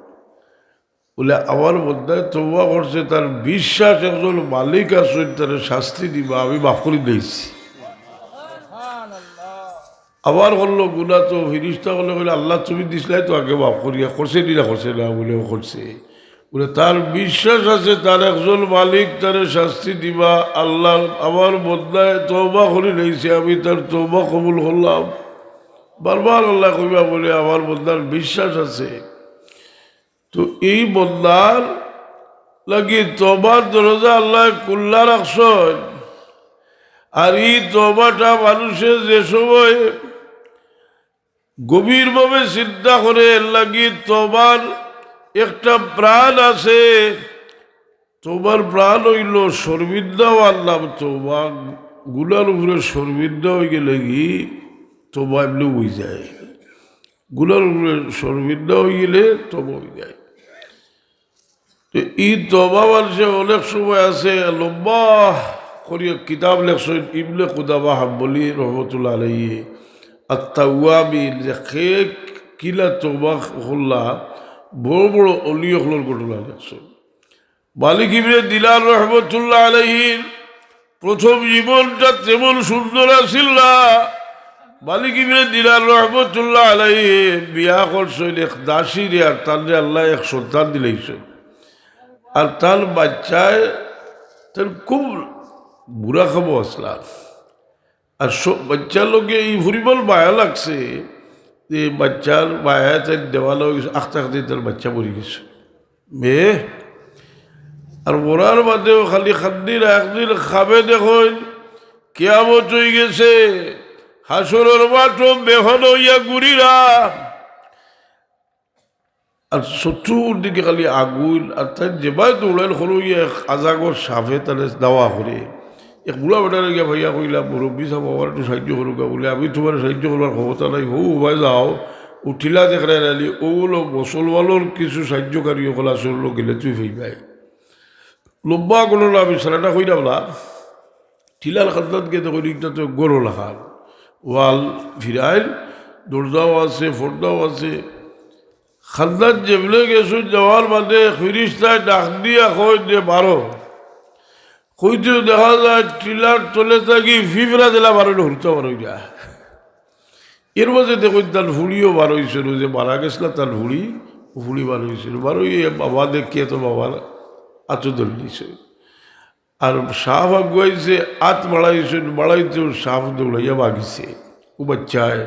বলে, "আমার বন্দায় তওবা করছে, তার বিশ্বাস একজন মালিক আছইন, তারে শাস্তি দিবা, আমি মাফ করি দিছি।" আবার করলো গুনা, তো ফিরিস্তা অকলে কইলা, "আল্লাহ, তুমি দিছলায় তো আগে মাফ করিয়া, করছে নি না করছে না?" বলে, "ও করছে।" বলে, "তার বিশ্বাস আছে, তার একজন মালিক তারে শাস্তি দিবা, আল্লাহ, আমার বন্দায় তওবা করি লইছে, আমি তার তওবা কবুল করলাম।" বারবার আল্লায় কইবা বলে, "আমার বন্দার বিশ্বাস আছে।" তো ই বন্দার লাগি তওবার দরজা আল্লায় খুলা রাখছইন। আর ই তওবাটা মানুষে যে সময় গভীরভাবে চিন্তা করে, এর লাগি তওবার একটা প্রাণ আছে। তওবার প্রাণ অইলো শর্মিন্দা অওয়ার নাম তওবা। গুনার উপরে শর্মিন্দা অইগেলে কি তওবা এমনে অইযায়। গুনার উপরে শর্মিন্দা অইগেলে তওবা অইযায়। তো ই তওবা মানষে অনেক সময় আছে, লম্বা করিয়া কিতাব লেখছইন ইবনে কুদামা হাম্বলি রহমতুল্লাহ আলাইহি, আত-তাওয়াবিন, যে কে কিলা তওবা করলা, বড় বড় অলি অকলর ঘটনা লেখছইন। মালিক ইবনে দিনার রহমতুল্লাহ আলাইহির প্রথম জীবনটা তেমন সুন্দর আছিল না। মালিক ইবনে দিনার রহমতুল্লাহ আলাইহি বিয়া করছইন এক দাসীরে, আর তানরে আল্লায় এক সন্তান দিলাইছইন। আর তান বাইচ্চায় তান খুব বুরা খাবো আছলা। আর স-, বাইচ্চার লগে ই পরিমাণ মায়া লাগছে যে বাইচ্চার মায়ায় তাইন দেওয়ানা অইগেছে, আখতা আখতা তার বাইচ্চা মরি গেছে। মেয়ে। আর মরার বাদেও খালি কান্দিন, একদিন খাবে দেখইন, কিয়ামত অইগেছে, হাশরর মাঠো বেহন অইয়া ঘুরিরা। আর চতুর্দিকে খালি আগুইন, আর তাইন যেবায় দৌড়াইল করো, ইয়া এক আজাগর সাপে তারে দাওয়া করে। এক বুড়া বেটারে গিয়া পাইয়া কইলা, "মুরব্বি সাব, আমার একটু সাহায্য করুক্কা।" বলে, "আমি তুমার সাহায্য করবার ক্ষমতা নাই, হউ, হবায় যাও, ও টিলা দেখরায় নানি, অউ অইলো মুসলমানর কিছু সাহায্যকারী অকল আছে, অগুলো গেলে তুমি পাইবায়।" লম্বা ঘটনা, আমি সারাটা কইরাম না। টিলার কান্দাত গিয়া দেখইন, ইটা তো ঘরর লাখান। ওয়াল ফিরাইল, দরজাও আছে, পর্দাও আছে। কান্দাত যেবলে গেছইন, যাওয়ার বাদে ফিরিস্তায় ডাক দিয়া কইন যে, "বারো।" কইতে দেখা যায় টিলার তলে থাকি ফিফরা যেলা বারইন, হুরুতা বারইরা। এর মাঝে দেখইন তান ফুড়িও বারইছইন, অউ যে মারা গেছলা তান ফুড়ি, অউ ফুড়ি বারইছইন। বারইয়া বাবা দেখিয়া তো বাবার আতো ধরিলিছইন। আর সাপ আগুয়াইছে, আত বাড়াইছইন, বাড়াইতেউ সাপ দৌড়াইয়া ভাগিছে। অউ বাইচ্চায়।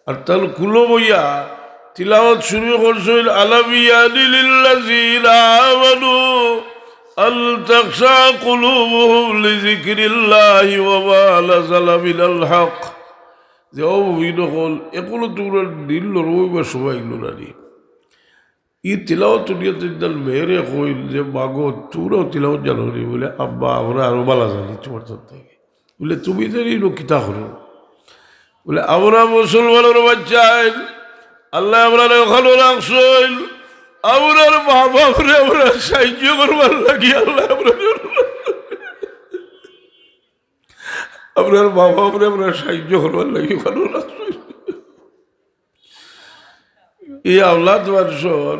আর তান কুলো বইয়া তিলাওয়াত শুরু করছইন, "আলাম ইয়ানি লিল্লাযীনা আমানু আন তাখশা কুলুবুহুম লিযিকরিল্লাহি ওয়া মা নাযালা মিনাল হক।" যে, "ও মুমিন অকল, অখনো তুমরার দিল নরম অইবার সময় আইলো না নি?" ই তিলাওয়াত হুনিয়া তান মেয়েরে কইল যে, "মাগো, তুমরাও তিলাওয়াত জানো নি?" বলে, "আব্বা, আমরা আরো ভালা জানি তুমার তান থাকি।" বলে, "তুমি জানি নো কিতা করো?" বলে, "আমরা মুসলমানর বাইচ্চা আইন, আল্লায় আমরারে অখানো রাখছইন, আমরার মা বাপরে আমরা সাহায্য করবার লাগি আল্লাহ আমরা, আমরার মা বাপরে আমরা সাহায্য করবার লাগি ভালো লাগছে। এই আওলাদ মানুষর,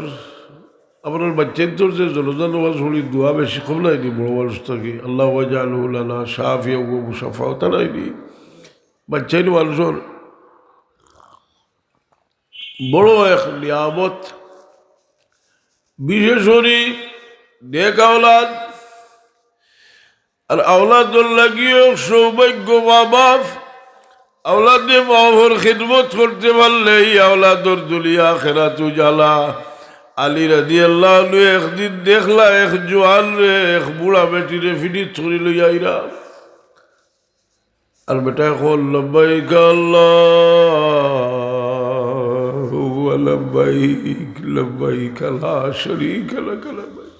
আমরার বাচ্চাইন্তর যে জনাজা নামাজ পড়ি দোয়া বেশি কম নায়নি বড় মানুষ থাকি, আল্লাহুম্মা ইজআলহু লানা শাফিআ ওয়া মুশাফফা, ওটা নায়নি? বাচ্চাইন মানুষর বড় এক নিয়ামত, বিশেষ করি নেক আওলাদ। আর আওলাদর লাগিও সৌভাগ্য মা বাপ, আওলাদে মা বাপর খেদমত করতে পারলে এই আওলাদর দুনিয়া আখেরাত উজালা। আলী রাদিয়াল্লাহু আনহু একদিন দেখলা এক জোয়ানরে, এক বুড়া বেটিরে ফিরিত করি লইয়া আইরা। আর বেটায় কয়, "লব্বাইক আল্লাহুম্মা লব্বাইক, লব্বাইক লা শারীকা লাকা লব্বাইক।"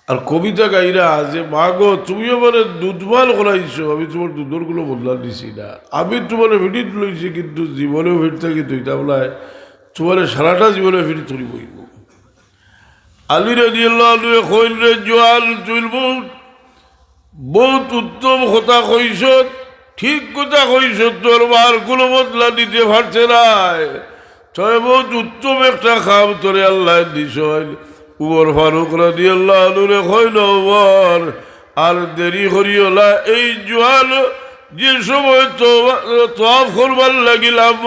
আর কবিতা গাইরা যে, "মা গো, তুমি আমারে দুধ পান করাইছো, আমি তুমার দুধর কুনু বদলা নিছি না। আমি তুমারে ফিরিত লইছি, কিন্তু জীবনেও ফিরিত থাকি থইতাম নায়, তুমারে সারাটা জীবনে ফিরিত করি বইব।" আলী রাদিয়াল্লাহু আনহু কইন, "রে জোয়ান, তুই বউত, বউত উত্তম কথা কইছত, ঠিক কথা কইছত, তোর মার কুনু বদলা দিতে পারতে নায়। তয় বউত উত্তম একটা কাম তোরে আল্লায় দিছইন।" উমর ফারুক রাদিয়াল্লাহু আনহুরে কইন, "উমর, আর দেরি করিও না, এই জোয়ান যে সময় তো-, তওয়াফ করবার লাগিলাম,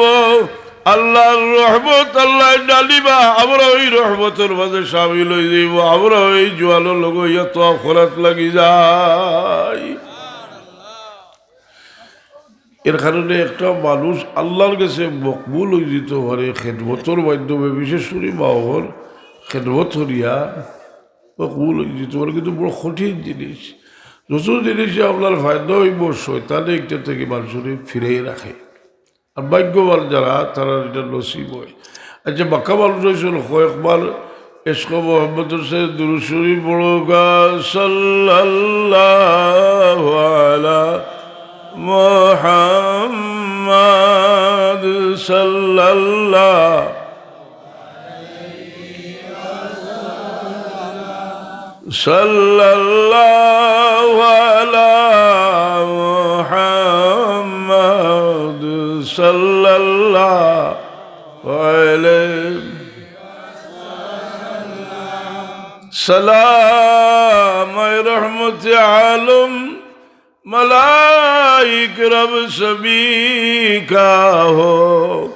আল্লাহর রহমত আল্লায় ঢালিবা, আমরা ওই রহমতর মাঝে শামিল অই যাইব, আমরা ওই জোয়ানর লগে ইয়া তওয়াফ করাত লাগি যাই।" এর কারণে একটা মানুষ আল্লাহর গেছে মকবুল অই যিতো পারে খেদমতর মাধ্যমে, বিশেষ করি মা বাপর খেদমত করিয়া মকবুল অই যিতো পারে, কিন্তু বড় কঠিন জিনিস। যত জিনিসে আপনার ফায়দা অইব, শয়তানে একটা থাকি মানুষরে ফিরাই রাখে। আর ভাগ্যবান যারা, তারার এটা নসিব অয়। আচ্ছা, বাক্কা মানুষ অইছইন, কয়েকবার ইশকে মোহাম্মদর সাথে দুরূদ শরীফ পড়উক্কা, সাল্লাল্লাহু আলা মুহাম্মাদ, সাল্লাল্লাহু সাল্লাল্লাহু আলা মুহাম্মাদ সাল্লাল্লাহু আলাইহি সালাম, রহমতে আলম, ملائک رب سبھی کا ہو،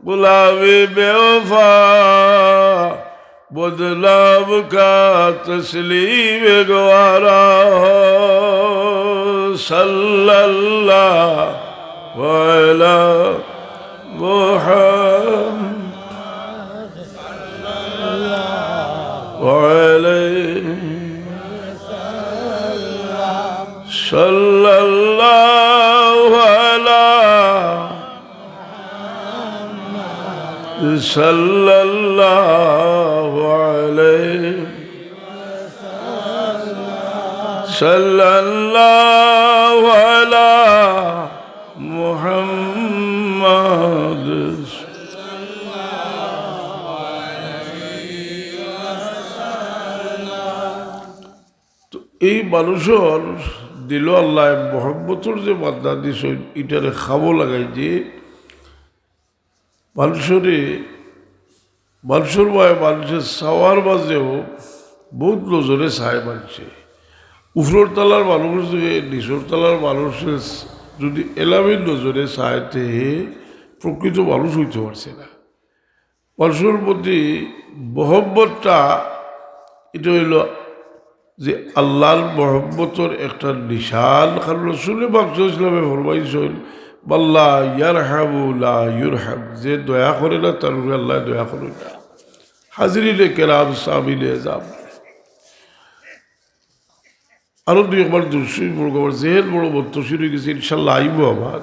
غلام بے وفا بدنام کا تسلیم گوارا ہو۔ صلی اللہ علی محمد وعلی صلی اللہ علی، صلی اللہ علیہ، صلی اللہ علی محمد۔ তো এই মানুষর দিলো আল্লায় মহব্বতর যে মাদ্দা দিছইন, ইটারে কামো লাগাইন যে মানুষরে, মানুষর বায় মানুষে চাওয়ার মাঝেও বউত নজরে চায় মানষে। উপরর তালার মানুষ যদি নিচর তালার মানুষরে যদি এলামিন নজরে চায়, তে হে প্রকৃত মানুষ অইতো পারছে না। মানুষর প্রতি মহব্বতটা, ইটা অইলো যে আল্লাহর মহব্বতর একটা নিশান। কারণ রসুলে পাক সাল্লাল্লাহু আলাইহি ওয়াসাল্লামে ফরমাইছইন, "মাল্লা ইয়ারহামু লা ইউরহাম", যে দয়া করে না, তার উপরে আল্লায় দয়া করইন না। হাজিরিনে কেরাম, সামিনে এজাম, আরো দুই একবার দুরূদ শরীফ পড়উক্কা, আমার জেহেন বড় মুনতশির অই গেছে, ইনশাআল্লাহ আইবো আবার।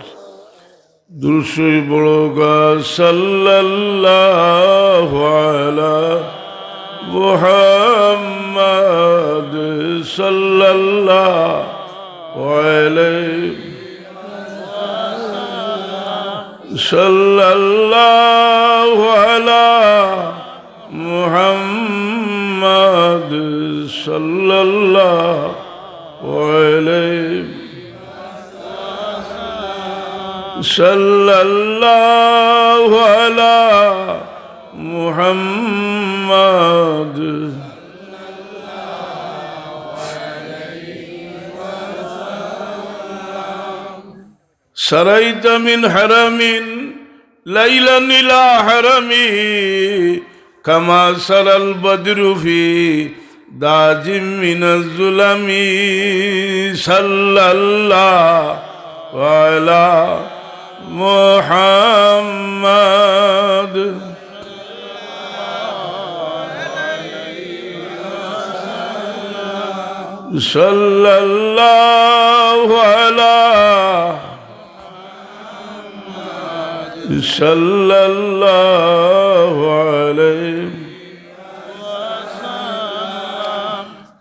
দুরূদ শরীফ পড়উক্কা, সাল্লাল্লাহু আলা মুহাম্মাদ, সাল্লাল্লাহু আলাইহি, সাল্লাল্লাহু আলা صلى الله عليه، صلى الله على محمد. سريت من حرم ليلا إلى حرم، كما سرى البدر في داج من الظلم. صلى الله على محمد. صلى الله على، صلى الله عليه.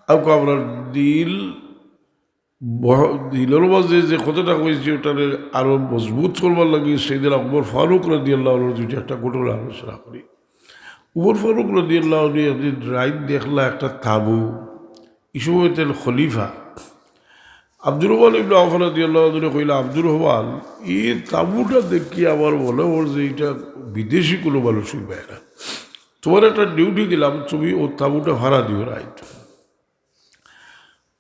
আউক্কা আমরার দিল বহ-, দিলর মাঝে যে কথাটা কইছি, ওটারে আরো মজবুত করবার লাগি সাইয়েদনা উমর ফারুক রাদিয়াল্লাহু আনহুর দুইটা একটা ঘটনা আলোচনা করি। উমর ফারুক রাদিয়াল্লাহু আনহু একদিন রাইত দেখলা একটা তাবু, ই সময় তাইন খলিফা। আব্দুর রহমান ইবনে আওফ রাদিয়াল্লাহু আনহুরে কইলা, "আব্দুর রহমান, ই তাবুটা দেখি আমার মনে অর যে ইটা বিদেশি কুনু মানুষ অইবো না। তুমারে একটা ডিউটি দিলাম, তুমি অউ তাবুটা ফারা দিও রাইত।"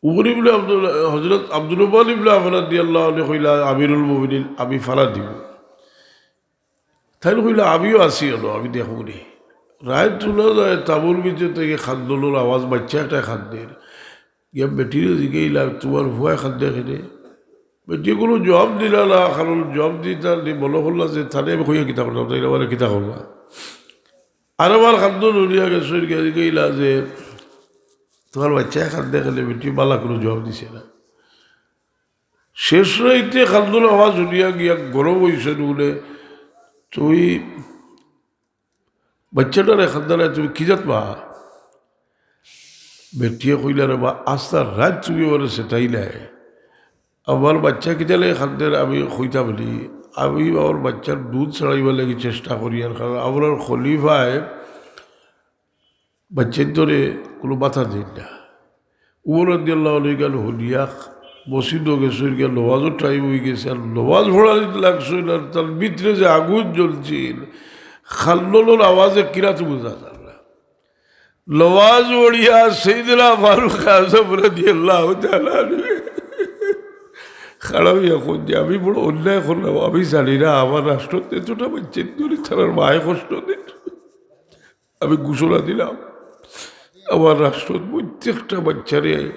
উমর ইবনে আব্দুল, হযরত আব্দুর রহমান ইবনে আওফ রাদিয়াল্লাহু আনহু কইলা, "আমিরুল মুমিনিন, আমি ফারা দিমু।" তাইন কইলা, "আমিও আছি অনো, আমি দেখমু নে।" রাইত হুনা যায় তাবুর ভিতর থাকি কান্দনর আওয়াজ, বাইচ্চা একটায় কান্দের। গিয়া বেটিরে জিগাইলা, "তুমার ফুয়ায় কান্দে কেনে?" বেটিয়ে কুনু জুয়াব দিলা না, কারণ জুয়াব দিতা নি মনো করলা যে তারে আমি কইয়া কিতা করতাম, তাইন আমারে কিতা কইবা। আরবার কান্দন হুনিয়া গেছইন গিয়া জিগাইলা যে, "তুমার বাইচ্চায় কান্দে কেনে?" বেটিয়ে ভালা কুনু জুয়াব দিছে না। শেষ রাইতে কান্দনর আওয়াজ হুনিয়া গিয়া গরম অইছইন বুলে, "তুমি বাইচ্চাটারে কান্দাইলায়, তুমি কি জাত বা?" বেটিয়ে কইলা, "রে বা, আস্তা রাইত তুমি আমারে সেটাইলায়। আমার বাইচ্চা কিতার লাগি কান্দের আমি কইতাম নি। আমি আমার বাইচ্চার দুধ ছাড়াইবার লাগি চেষ্টা করি, আর কারণ আমরার খলিফায় বাইচ্চাইন্তরে কুনু বাতা দেইন না।" উমর রাদিয়াল্লাহু আনহু ইখান হুনিয়া মসজিদো গেছইন, গিয়া নমাজর টাইম অইগেছে, আর নমাজ পড়ানিত লাগছইন, আর তান ভিতরে যে আগুন জ্বলছিল, কান্দনর আওয়াজে কিরাত বুঝা যার না। নমাজ পড়িয়া সাইয়েদনা ফারুক আজম রাদিয়াল্লাহু তাআলা আনহু খাড়া অইয়া কইন যে, "আমি বড় অন্যায় করলাম, আমি জানি না আমার রাষ্ট্রত এতটা বাইচ্চাইন্তরে তারার মায়ে কষ্ট দের।" আমি ঘোষণা দিলাম, আমার রাষ্ট্রত প্রত্যেকটা বাইচ্চারে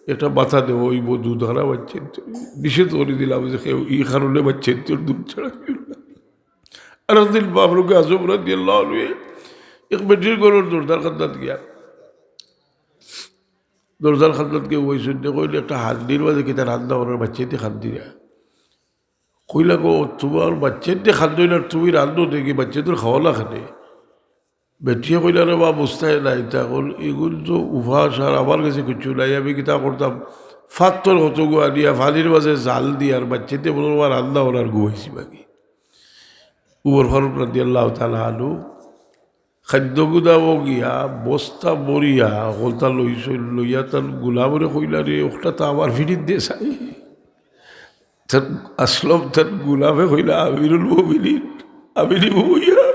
একটা বাতা দেওয়া অইবো, দুধ হারা বাইচ্চাইন্তরে নিষেধ করি দিলাম যে কেউ ই কারণে বাইচ্চাইন্তর দুধ ছাড়া খাইও না। আর একদিন ফারুক আজম রাদিয়াল্লাহু আনহু এক বেটির ঘরর দরজার কান্দাত গিয়া, দরজার কান্দাত গিয়া অউ শুনতে কইলে একটা হান্ডির মাঝে কিতা রান্দা করার, বাইচ্চাইন্তে কান্দিরা। কইলা, "গো, তুমার বাইচ্চাইন্তে কান্দইন আর তুমি রান্দো দেখি, বাইচ্চাইন্তর খাওয়াইলা কেনে?" বেটিয়ে কইলা, "রে বা, বুঝতায় না, ইতা অকল, ইগুন তো উপাস আর আমার গেছে কিচ্ছু নাই, আমি কিতা করতাম, ফাত্তর কতগু আনিয়া পানির মাঝে জাল দিয়া আর বাইচ্চাইন্তে বললো, আমার রান্দা অর আর ঘুমাইছি বাকি।" উমর ফারুক রাদিয়াল্লাহু তাআলা আনহু খাদ্য গুদামো গিয়া বস্তা ভরিয়া হকলতা লইছইন, লইয়া তান গুলামরে কইলা, "রে, অখটা তো আমার ফিরিত দে চাই।" তান আসলম তান গুলামে কইলা, "আমিরুল মুমিনিন, আমি নিমু বইয়া।"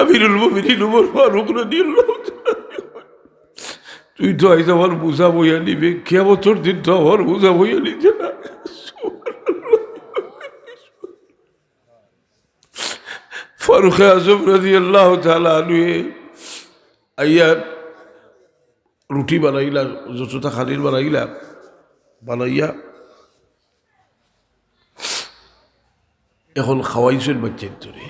আমিরুল মুমিনিন উমর ফারুক রাদিয়াল্লাহু তাআলা আনহু, "তুই তো আইজ আমার বুঝা বইয়া নিবে, কিয়ামতর দিন তো আমার বুঝা বইয়া নিতে না।" ফারুকে আজম রাদিয়াল্লাহু তাআলা আনহু আইয়া রুটি বানাইলা, যতটা খানির বানাইলা, বানাইয়া এখন খাওয়াইছইন বাইচ্চাইন্তরে।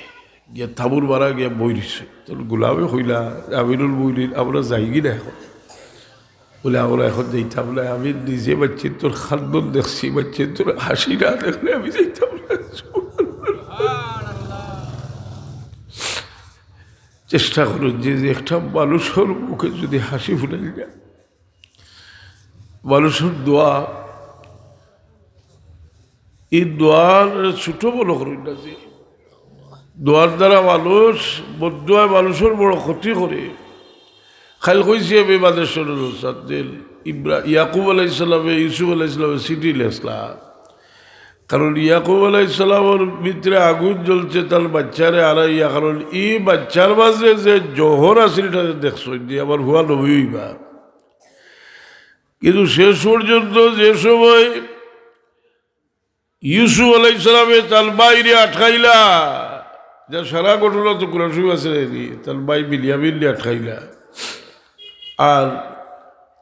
গিয়া তাবুর বারা গিয়া বই রইছে। তখন গুলামে কইলা, "আমিরুল মুমিনিন, আমরা যাইগি না এখন?" বলে, "আমরা এখন যাইতাম না, আমি নিজে বাইচ্চাইন্তর কান্দন দেখছি, বাইচ্চাইন্তর হাসি না দেখলে আমি যাইতাম না।" চেষ্টা করইন যে, যে একটা মানুষর মুখে যদি হাসি ফুটাইল যায়, মানুষর দোয়া, ই দোয়ার ছোট বড় করইন না যে, দোয়ার দ্বারা মানুষ, বদদোয়ায় মানুষর বড় ক্ষতি করে। কাইল কইছি আমি বাদেশ্বর সাথে ইব্রা-, ইয়াকুব আলাইহিস সালামে, ইউসুফ আলাইহিস সালামে চিঠি লেখলা। কারণ ইয়াকুব আলাইহিস সালামর ভিতরে আগুন জ্বলছে তার বাচ্চারে আড়াইয়া, কারণ ই বাচ্চার মাঝে যে জহর আছে এটা দেখছইন যে আমার হুয়া নবী অইবা। কিন্তু শেষ পর্যন্ত যে সময় ইউসুফ আলাইহিস সালামে তার ভাইরে আটকাইলা, যে সারা ঘটনা তো কোরআন শরীফ আছে রে, তার ভাই বিনিয়ামিনরে আটকাইলা। আর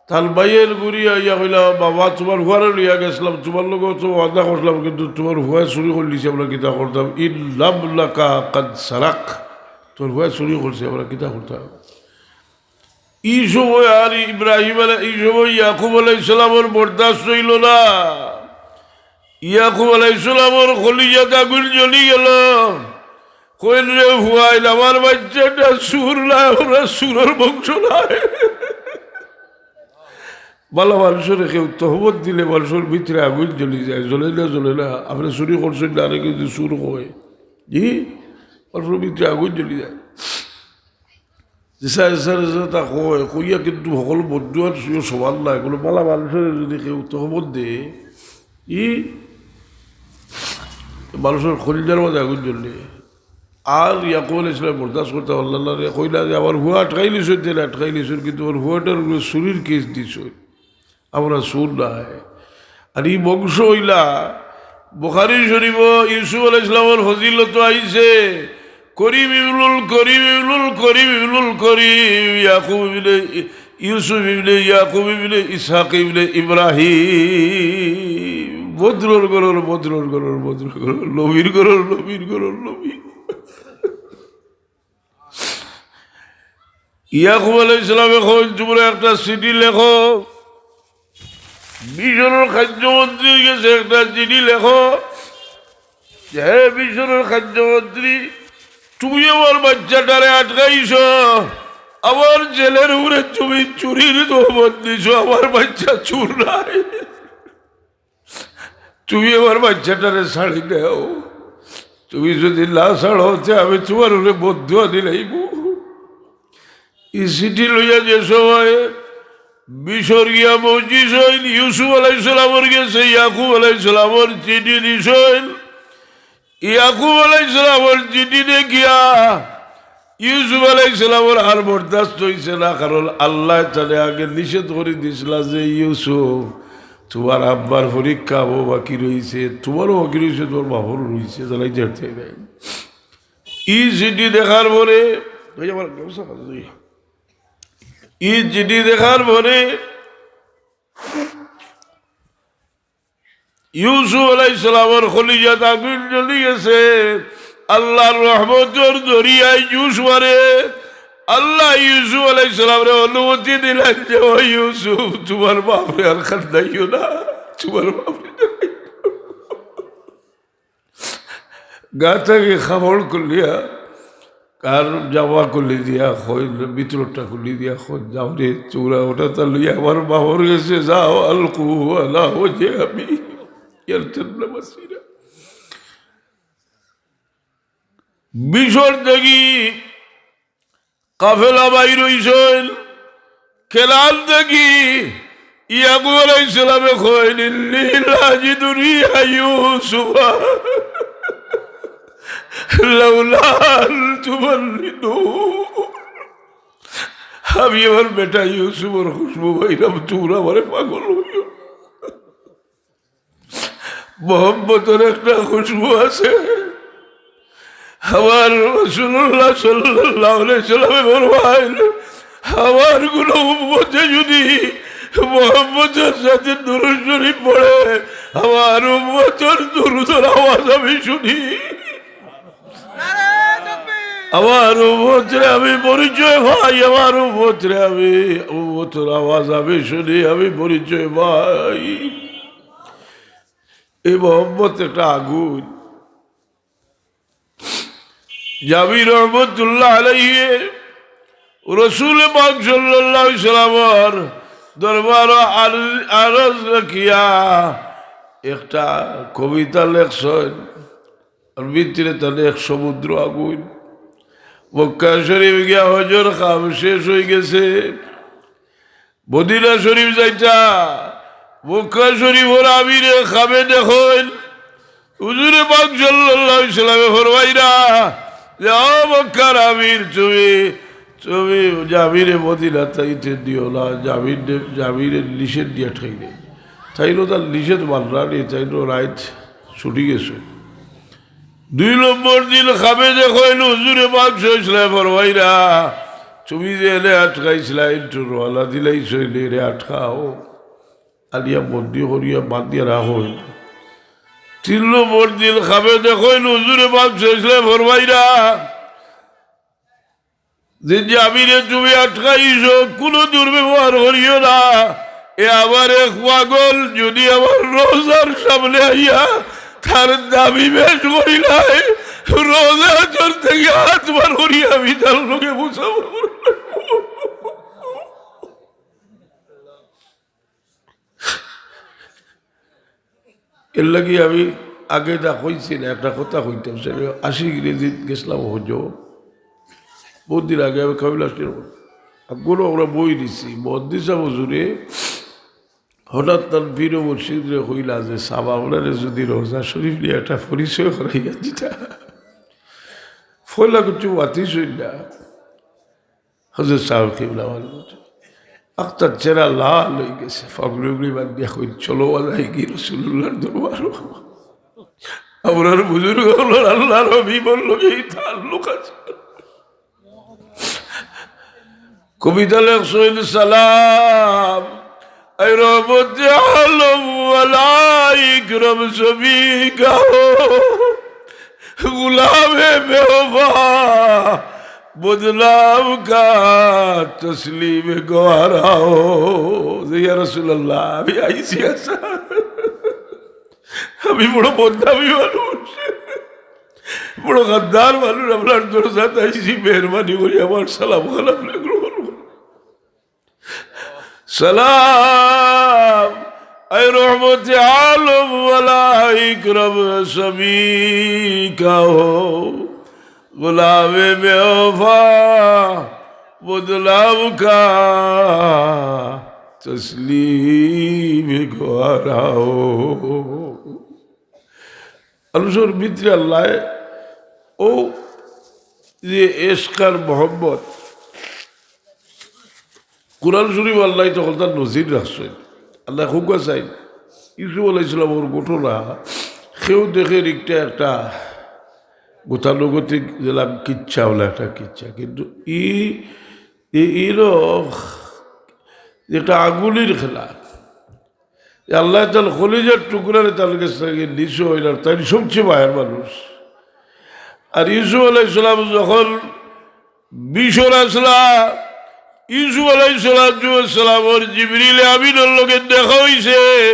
তার ভাইয়ের গুরি আইয়া কইলা, "বাবা, তোমার হুয়ারে লইয়া গেছিলাম, তোমার লগে তো ওয়াদা করলাম, কিন্তু তোমার হুয়ায় চুরি করিলিছে, আমরা কিতা করতাম? ইন ইবনাকা কাদ সারাক, তোর হুয়ায় চুরি করছে, আমরা কিতা করতাম?" ই সময় আর ইব্রাহিম আলাই-, ই সময় ইয়াকুব আলাইহিস সালামর বরদাস্ত অইল না। ইয়াকুব আলাইহিস সালামর কলিজাত আগুন জ্বলি গেল। কইন, "রে ফুয়াইন, আমার বাচ্চাটা চুর নায়, আমরা চুরর বংশ নায়।" বালা মানষরে কেউ তহমত দিলে মানষর ভিতরে আগুন জ্বলি যায়, জ্বলে না, জ্বলে না। আপনে চুরি করছইন না, আরে কিন্তু চুর কয়। জি, মানষর ভিতরে আগুন জ্বলি যায়। যেসা, যেসা, যেসা তা কয়, কইয়া কিন্তু হকল বন্ধু আর সিও সমান নায়। কোনো বালা মানষরে যদি কেউ তহমত দেয়, ই মানষর কলিজার মাঝে আগুন জ্বলে। আর ইয়াকুব আলাইহিস সালাম বরদাস্ত করতা পারলা না রে, কইলা যে, "আমার হুয়া আটকাইলিছইন, আটকাইলিছইন, কিন্তু আমার হুয়াটার উপরে চুরির কেস দিছইন।" আমরা চুর নায়। আর ই বংশ অইলা, বুখারী শরীফো ইউসুফ আলাইহিস সালামর ফজিলত আইছে, করিম ইবনুল করিম ইবনুল করিম ইবনুল করিম, ইয়াকুব ইবনে ইউসুফ ইবনে ইয়াকুব ইবনে ইসহাক ইবনে ইব্রাহিম। ভদ্রর ঘরর, ভদ্রর ঘরর, ভদ্রর ঘরর, নবীর ঘরর, নবীর ঘরর, নবী। ইয়াকুব আলাইহিস সালামে কইন, "তোমরা একটা চিঠি লেখো, মিশরর খাদ্যমন্ত্রীর গেছে একটা চিঠি লেখো যে, হে মিশরর খাদ্যমন্ত্রী, তুমি আমার বাচ্চাটারে আটকাইছো, আমার ছেলের উপরে তুমি চুরির তহমত দিছো, আমার বাচ্চা চুর নায়।" তুমি আমার বাচ্চাটারে ছাড়ি দেও, তুমি যদি না ছাড়ো, তে আমি তোমার উপরে বদদোয়া দিলাইমু। ই চিঠি লইয়া যে সময় মিশর গিয়া পৌঁছিছইন, ইউসুফ আলাইহিস সালামর গেছে ইয়াকুব আলাইহিস সালামর চিঠি দিছইন। ইয়াকুব আলাইহিস সালামর চিঠি দেখিয়া ইউসুফ আলাইহিস সালামর আর বরদাস্ত অইছে না, কারণ আল্লায় তারে আগে নিষেধ করি দিছলা যে, "ইউসুফ, তোমার আব্বার পরীক্ষা আবো বাকি রইছে, তোমারও বাকি রইছে, তোমার বাপরও রইছে, জ্বালাই যেতে নাই।" ই চিঠি দেখার পরে, ওই আমার গামছা খালি, ই চিঠি দেখার পরে ইউসুফ আলাইহিস সালামর কলিজাত আগুন জ্বলি গেছে। আল্লাহর রহমতর দরিয়ায় জোশ মারে। আল্লায় ইউসুফ আলাইহিস সালামরে অনুমতি দিলা যে, "ও ইউসুফ, তোমার বাপরে আর কান্দাইও না, তোমার বাপরে জ্বালাইও না।" গা থাকি কাপড় খুলিয়া, আর জামা খুলি দিয়া কইন, ভিতরটা খুলি দিয়া কইন, "যাও রে, চূড়া ওটা তা লইয়া আমার বাবার গেছে যাও, আলকুহু আলা ওয়াজহি ইয়ারতাদ্দু বাসীরা।" মিশর থাকি কাফেলা বাইর অইছইন, কেনান থাকি ইয়াকুব আলাইহিস সালামে কইন, "ইন্নী লাআজিদু রিহা ইউসুফা লাউলা আন তুফান্নিদুন।" আমি আমার বেটা ইউসুফর খুশবু পাইরাম, তোমরা আমারে পাগল অইও। মহব্বতর একটা খুশবু আছে। আমার রাসূলুল্লাহ সাল্লাল্লাহু আলাইহি ওয়াসাল্লামে ফরমাইন, আমার কোনো উম্মতে যদি মহব্বতর সাথে দুরূদ শরীফ পড়ে, আমার উম্মতর দুরূদর আওয়াজ আমি শুনি। আমার উম্মতরে আমি পরিচয় পাই, আমার উম্মতরে আমি, উম্মতর আওয়াজ আমি শুনি, আমি পরিচয় পাই। এই মহব্বত একটা আগুন। জাবির রহমতুল্লাহ আলাইহি রসুল পাক সাল্লাল্লাহু আলাইহি সাল্লামর দরবার আরজ, আরজ রাখিয়া একটা কবিতা লেখছইন। আর ভিতরে তাহলে এক সমুদ্র আগুন। মক্কা শরীফ গিয়া হজর কাম শেষ অই গেছে। মদিনা শরীফ যাইতা, মক্কা শরীফর আমিরে খাবে দেখইন, হুজুরে পাক সাল্লাল্লাহু আলাইহি ওয়াসাল্লামে ফরমাইরা যে, "ও মক্কার আমির, তুমি, তুমি জাবিরে মদিনা তাইতে দিও না, জাবিরে, জাবিরে নিষেধ দিয়া ঠাই নেই।" তাইনও তার নিষেধ মানরা নি, তাইনও রাইত ছুটি গেছে। দুই নম্বর দিন খাবে দেখইন হুজুরে পাক সাল্লাল্লাহু আলাইহি ওয়াসাল্লামে ফরমাইরা, "তুমি যে এনে আটকাইছিলা, একটু রওয়ানা দিলাইছো, এনে আটকাও।" আনিয়া বন্দি করিয়া বান্ধিয়া রাখইন। তিন নম্বর দিন খাবে দেখইন হুজুরে পাক সাল্লাল্লাহু আলাইহি ওয়াসাল্লামে ফরমাইরা, "যে জাবিরে তুমি আটকাইছো, কুনু দুর্ব্যবহার করিও না। এ আমার এক পাগল, যদি আমার রওজার সামনে আইয়া তার দাবি পেশ করিলায়, রওজার থাকি হাত বার করি আমি তার লগে মুসাফা করমু।" এর লাগি আমি আগে যা কইছি না, একটা কথা কইতাম, সেটা আশি ইংরেজিত গেছিলাম হজো। বহুত দিন আগে আমি কাবিলা শরীফ, আগুলো আমরা বই দিছি, মহাদ্দিস সাহেব হুজুরে হঠাৎ তার পীর ও মুর্শিদরে কইলা যে, "সাব, আপনারে যদি রওজা শরীফ নিয়া একটা পরিচয় করাইয়া দিতা।" পয়লা কিছু মাতিছইন না। হজরত সাহেব কিবলা আমার মতো। আখতার চেহারা লাল হয়ে গেছে, পাগড়ি উগড়ি বান্ধিয়া কইন, "চলো, আজাই কি রসুলুল্লাহর দরবার।" আপনার বুজুর্গ হলো আল্লাহর হাবিবর লগে এই তাল্লুক আছে। কবিতা লেখছইন সালাম, اے رحمت عالم والا اکرم سبھی کا ہو، غلام بے وفا بدنام کا تسلیم گوارا ہو۔ ইয়া রাসূলুল্লাহ, আমি আইছি আসার, আমি বড় বদনামি মানুষ, বড় গাদ্দার মানুষ, আপনার দরজাত আইছি, মেহেরবানি করি আমার সালাম খান আপনে গ্রহণ করুন। سلام، اے رحمت عالم والا اکرم سبھی کا ہو، غلام بے وفا بدنام کا تسلیم گوارا ہو۔ মানুষর ভিতরে আল্লাহ ও যে এশক আর মোহাম্মত, কোরআন শরীফ আল্লাহ তখন তার নজির রাখছইন। আল্লাহ খুব চাই ইউসুফ আলাইহিস সালামর ঘটনা, কেউ দেখে একটা একটা গতানুগতিক যেলাম কিচ্ছা হলো একটা কিচ্ছা, কিন্তু ই ই- ইলো একটা আগুলির খেলা। আল্লাহ তার কলিজার টুকরারে তার কাছ থেকে নিচু হইল, আর তাই সবচেয়ে মায়ের মানুষ। আর ইউসুফ আলাইহিস সালাম যখন মিশর আসলা, ইউসুফ আলাইহিস সালাতু ওয়াস সালামর জিবরিল আমিনর লগে দেখা হইছে।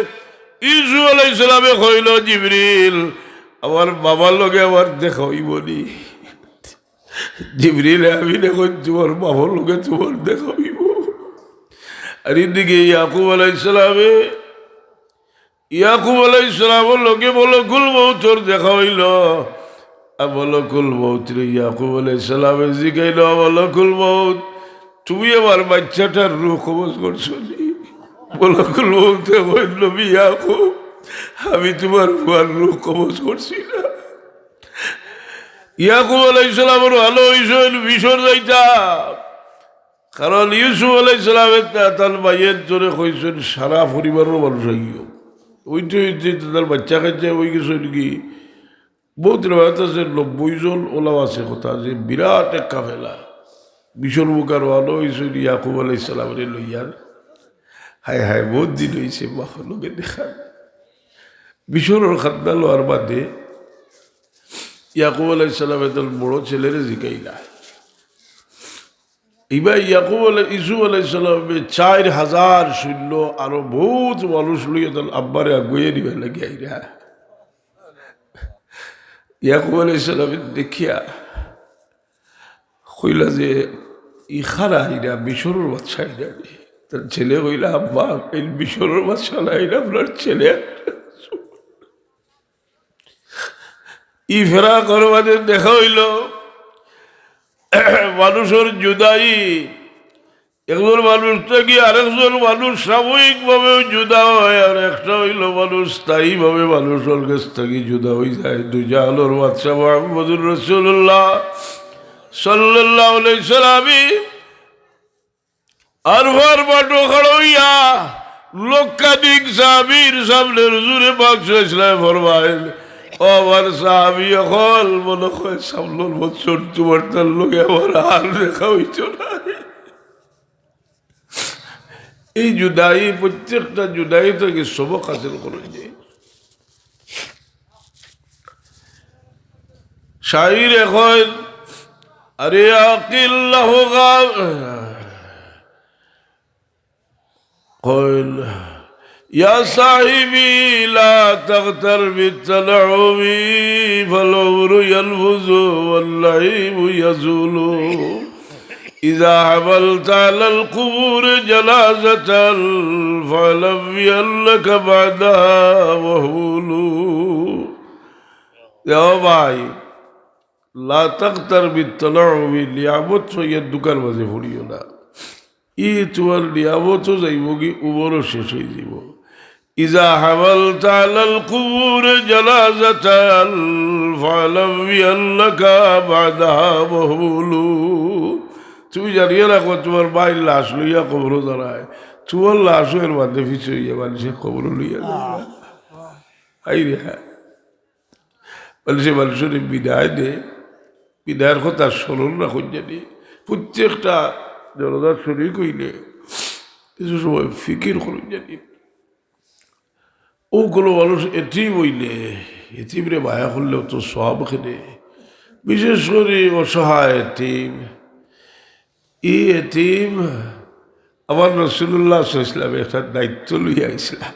ইউসুফ আলাইহিস সালামে কইল, "জিবরিল, আমার বাবার লগে আমার দেখা হইব নি?" জিবরিল আমিনে কইন, "তোমার বাবার লগে তোমার দেখা হইব।" আর এদিকে ইয়াকুব আলাইহিস সালামে, ইয়াকুব আলাইহিস সালামর লগে মলকুল মউতর দেখা হইল। আর মলকুল মউতরে ইয়াকুব আলাইহিস সালামে জিগাইল, "মলকুল মউত, তুমি আমার বাচ্চাটার রূহ কবজ করছো নি?" মলকুল মউতে কইল, "নবী ইয়াকুব, আমি তোমার পুয়ার রূহ কবজ করছি না।" ইয়াকুব আলাইহিস সালামর ভালো হইছইন মিশর যাইতা, কারণ ইউসুফ আলাইহিস সালামে তা-, তার ভাইয়ের জোরে কইছইন, "সারা পরিবারর মানুষ আইও।" ওইতে ওইতে তার বাচ্চা কাচ্চা হয়ে গেছে কি, বহুত রেওয়ায়ত আছে, নব্বই জন ওলাও আছে কথা, যে বিরাট এক কাফেলা মিশর মুখা রওয়ানা হইছইন ইয়াকুব আলাইহিস সালামরে লইয়ার। হায় হায়, বহুত দিন হইছে বাপর লগে দেখা। মিশরর খান্দান লওয়ার বাদে ইয়াকুব আলাইহিস সালামে তার বড় ছেলেরে জিকাইলা। ইবা ইয়াকুব আলাই-, ইউসুফ আলাইহিস সালামে চাইর হাজার সৈন্য আরো বহুত মানুষ লইয়া তার আব্বারে আগুয়ে নিবার লাগি আইরা। ইয়াকুব আলাইহিস সালামে দেখিয়া কইলা যে, "ই কারা আইরা, মিশরর বাদশা আইরা নি?" তার ছেলে কইলা, "আব্বা, এই মিশরর বাদশা না, আইরা আপনার ছেলে।" ই ফেরা করবাদের দেখা হইল, মানুষর জুদাই, একজন মানুষ থাকি আরেকজন মানুষ সাময়িকভাবেও জুদা হয়, আর একটা অইলো মানুষ স্থায়ীভাবে মানুষর গেছ থাকি জুদা অইযায়। দুজাহানর বাদশা মুহাম্মদুর রাসূলুল্লাহ সাল্লাল্লাহু আলাইহি ওয়াসাল্লাম আরফার মাঠো খাড়া অইয়া লক্ষাধিক সাহাবীর সামনে হুজুরে পাক সাল্লাল্লাহু আলাইহি ওয়াসাল্লাম ফরমাইল, "ও আমার সাহাবী অকল, মনো অয় সামনর বছর তুমার তার লগে আমার আর দেখা অইতো নায়।" এই জুদাই, প্রত্যেকটা জুদাই থাকি সবক হাসিল করা যায়। শাইরে কইল, "আরে আকিল্লাহ গা-," কইল, "ইয়া সাহিবি লা তাগতার বিত তানাউমি ফাল উমরু ইয়ানফুজু ওয়াল নাইমু ইয়াজুলু।" إذا حملت على القبور جنازة فاعلم بأنك بعدها مهمول। ও ভাই, লা তাগতার বিত তানাউমি, নিয়ামত অইয়া দুঃখর মাঝে পড়িও না। ই তুমার নিয়ামতও যাইবোগি, উমরও শেষ অইযিবো। إذا حملت على القبور جنازة فاعلم بأنك بعدها مهمول। তুমি জানিয়া রাখো, তুমার ভাইর লাশ লইয়া কবরো দাঁড়ায়, তুমার লাশও এর বাদে পিছে অইয়া মানষে কবরো লইয়া যায়। হায় রে হায়। মানষে মানষরে বিদায় দেয়, বিদায়র কথা স্মরণ রাখইন জানি। প্রত্যেকটা জানাজার শরিক অইলে কিছু সময় ফিকির করইন জানি। অউ কুনু মানুষ এতিম অইলে, এতিমরে মায়া করলে অত সওয়াব কেনে, বিশেষ করি অসহায় এতিম। ই এতিম আমার রাসূলুল্লাহ সাল্লাল্লাহু আলাইহি ওয়াসাল্লামে একটা দায়িত্ব লইয়া আইছলা।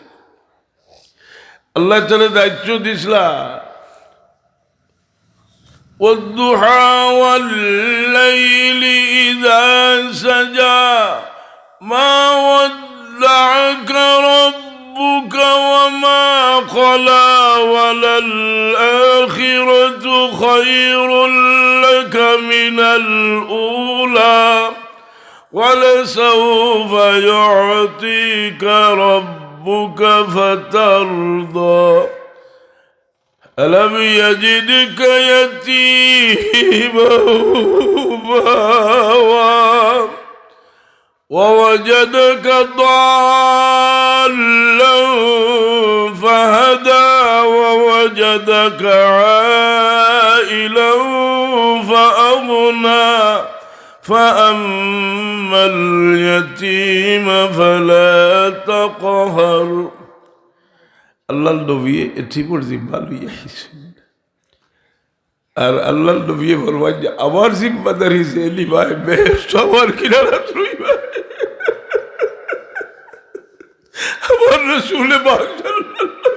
আল্লাহ তাআলা দায়িত্ব দিছলা, "والضحى والليل إذا سجى، ما ودعك ربك وما قلى، وللآخرة خير لك من الأولى، ولسوف يعطيك ربك فترضى، ألم يجدك يتيما فآوى، ووجدك ضالا فهدى، ووجدك عائلا فأغنى، فأما اليتيم فلا تقهر।" আল্লাহর নবী এতিমর জিম্মা লইয়া আইছইন। আর আল্লাহর নবী ফরমাইন যে, "আমার জিম্মাদারি যে নিবায়, বেহেশত আমার কিনারাত রইবায়।" আমার রাসূলে পাক সাল্লাল্লাহু আলাইহি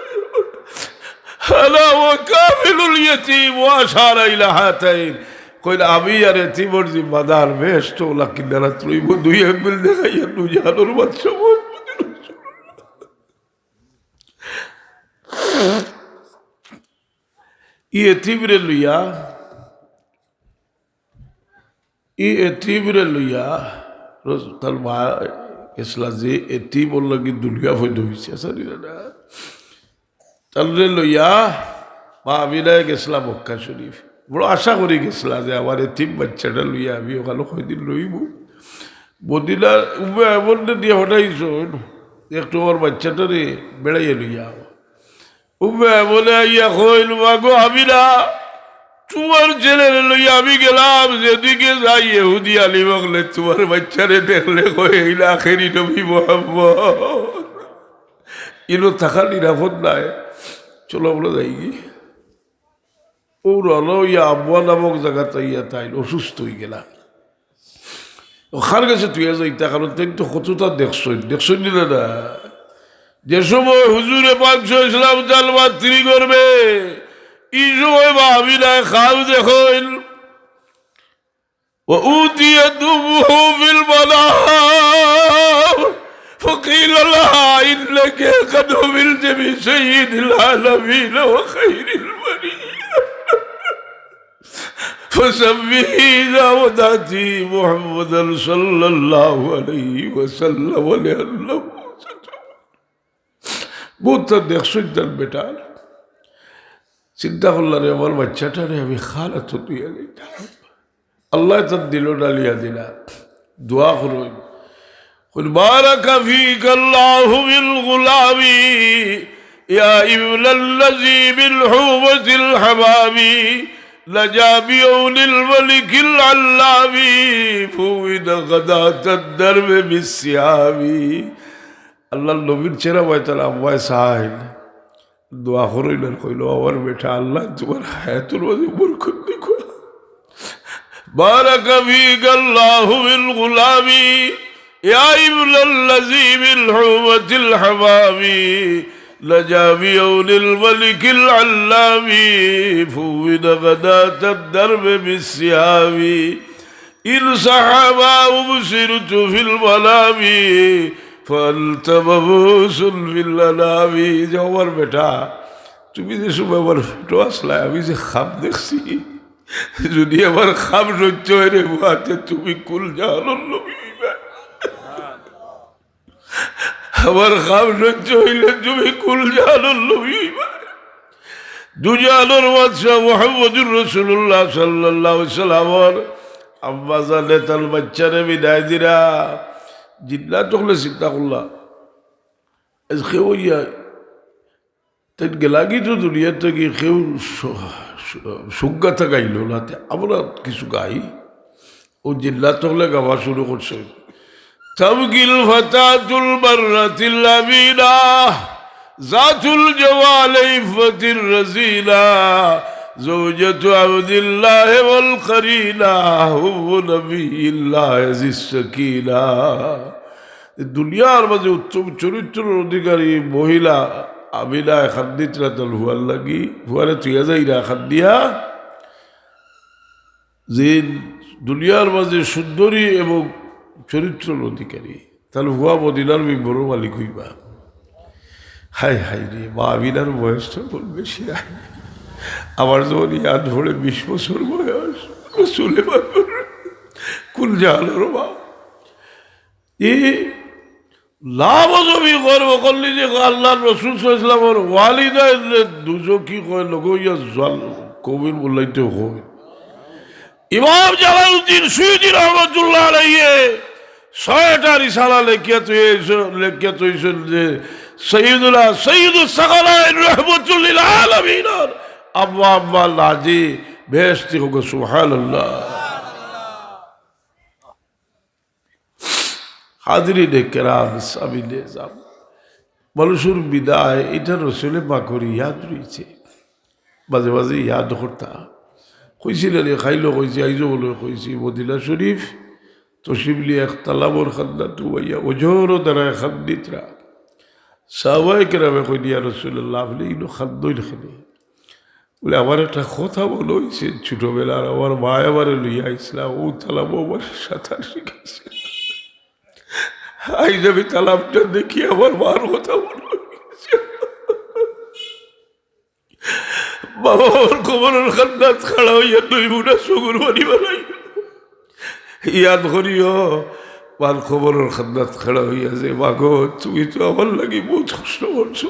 ওয়াসাল্লাম, "আনা ওয়া কাফিলুল ইয়াতিম ওয়া আশারা ইলা হাতাইন।" কইলা, "আমি আর এতিমর জিম্মাদার, বেহেশত অউলা কিনারাত রইবো।" দুই আঙ্গুল দেখাইয়া দুজাহানর বাদশা মুহাম্মদুর রাসূলুল্লাহ। ই এতিমরে লইয়া, ই এতিমরে লইয়া, রস-, তার মা গেছলা যে এতিমর লাগি দুনিয়া পয়দা অইছে, আছে নি না? তারে লইয়া মা আমিনায় গেছলা মক্কা শরিফ। বড় আশা করি গেছলা যে আমার এতিম বাইচ্চাটা লইয়া আমি অখানো কয়দিন রইমু। মদিনার উম্মে আইমনরে দিয়া পাঠাইছইন, "একটু আমার বাইচ্চাটারে বেড়াইয়া লইয়া আও।" উম্মে আইমনে আইয়া কইল, "মাগো আমিনা, তুমার ছেলেরে লইয়া আমি গেলাম, যেদিকে যাই ইহুদি আলিম অকলে তুমার বাইচ্চারে দেখলে কয়, 'এইন আখেরি নবী মুহাম্মদ।' ইনো থাকা নিরাপদ নায়, চলো আমরা যাইগি।" অউ রওয়ানা অইয়া আবওয়া নামক জাগাত আইয়া তাইন অসুস্থ অইগেলা। অখান গেছে তুইয়া যাইতা, কারণ তাইন তো কততা দেখছইন, দেখছইন নি না? যে সময় হুজুরে পাক সাল্লাল্লাহু আলাইহি ওয়াসাল্লাম জালমাত্রি করবে, ই সময় মা আমিনায় খাব দেখইন। وأتيت أمه في المنام فقيل لها إنك قد حبلت بسيد العالمين وخير البرية وسمه إذا ودعت محمدا صلى الله عليه وسلم لأنه ستبعث. বউত দেখছইন তার বেটার। চিন্তা করলা, রে আমার বাচ্চাটারে আমি খালাতো দিয়া দিতাম। আল্লায় তার দিলো ডালিয়া দিলা। দোয়া করইন। قل بارك فيك الله بالغلام يا ابن الذي من حومة الحمام نجا بعون الملك العلام فوض غداة الدرب بالسهام. আল্লাহর নবীর চেহারা বায়তাল আব্বায় চাইন। দোয়া করইন আর কইলো, আমার বেটা, আল্লায় তুমার হায়াতর মাঝে বরকত দিবা। بارك فيك الله بالغلام يا ابن الذي من حومة الحمام نجا بعون الملك العلام فوض غداة الدرب بالسهام إن صح ما أبصرت في المنام فأنت مبعوث في الأنام। যে আমার বেটা, তুমি যে সময় আমার পেটো আছলায়, আমি যে খাব দেখছি, যদি আমার খাব সত্য অয় রে বাবা, তে তুমি কুল জাহানর নবী অইবায়। আমার খাব সত্য অইলে তুমি কুল জাহানর নবী অইবায়। দুজাহানর বাদশা মুহাম্মদুর রাসূলুল্লাহ সাল্লাল্লাহু আলাইহি ওয়াসাল্লামর আম্মা জানে তান বাচ্চারে বিদায় দিরা। জিন্নাত অকলে চিন্তা করলা, আইজ কেউ ইয়া তাইন গেলাগি তো দুনিয়া থাকি, কেউ সু-, সু-, সুখ গাইলো না, তে আমরা কিছু গাই। ও জিন্নাত অকলে গাওয়া শুরু করছে। تبكي الفتاة البرة الأمينة ذات الجمال العفة الرزينة زوجة عبد الله والقرينة أم نبي الله ذي السكينة। দুনিয়ার মাঝে উত্তম চরিত্রর অধিকারী মহিলা আমিনায় কান্দিতরা তান ফুয়ার লাগি, ফুয়ারে থুইয়া যাইরা কান্দিয়া। যে দুনিয়ার মাঝে সুন্দরী এবং চরিত্রর অধিকারী, তান ফুয়া মদিনার মিম্বরর মালিক অইবা। হায় হায় রে, মা আমিনার বয়স তো অখন বেশি নাই। আমার যখন ইয়াদ পড়ে বিশ বছর বয়স, রসুলে পাকর কুল জাহানর মা। ই লামজবি গর্ব করলি যে আল্লাহর রসুল সাল্লাল্লাহু আলাইহি ওয়াসাল্লামর ওয়ালিদাইনরে দুজখি কয়, লগে অইয়া জাল-, কবির বললাইতে হয়। ইমাম জালালউদ্দিন সুয়ুতী রহমতুল্লাহ আলাইহি ছয়টা রিসালা লেখিয়া থইছে, লেখিয়া থইছইন যে সৈয়দুনা সৈয়দুস সাকালাইন রহমতুল্লিল আলামিনর আব্বা আম্মা নাজি বেহেশতি হোক, সুবহানাল্লাহ। হাজিরিনে কেরাম, সামিনে এজাম, মানুষর বিদায়, ইটা রসুলে পাকর ইয়াদ রইছে। মাঝে মাঝে ইয়াদ করতা। কইছিলা নি, কাইলও কইছি, আইজও বলে কইছি, মদিনা শরীফ তশরিফ নিয়া এক তালাবর কান্দাত বইয়া অঝর ধারায় কান্দিতরা। সাহাবায়ে কেরামে কইন, ইয়া রাসূলুল্লাহ, আপনে ইনো কান্দইন কেনে? বলে, আমার একটা কথা মনো অইছে ছোটবেলার, আমার মায় আমারে লইয়া আইছলা, অউ তালাবো আমারে সাঁতার শিখাইছে। আইজ আমি তালাবটা দেখি আমার মার কথা মনো অইছে। বাবা আমার কবরর কান্দাত খাড়া অইয়া দুই বুড়া চকুর পানি বারইলো। ইয়াদ করিও, মার কবরর কান্দাত খাড়া অইয়া যে, মাগো, তুমি তো আমার লাগি বউত কষ্ট করছো।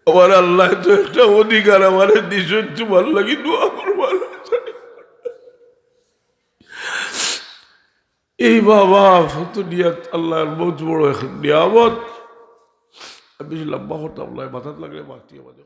আমার আল্লায় তো একটা অধিকার আমারে দিছইন, তুমার লাগি দোয়া করবার। এই বাবা, ফতুনিয়াত আল্লাহর বউত বড় এক নিয়ামত। আমি বেশি লম্বা করতাম নায়, মাথাত লাগলে মাতি আমারে।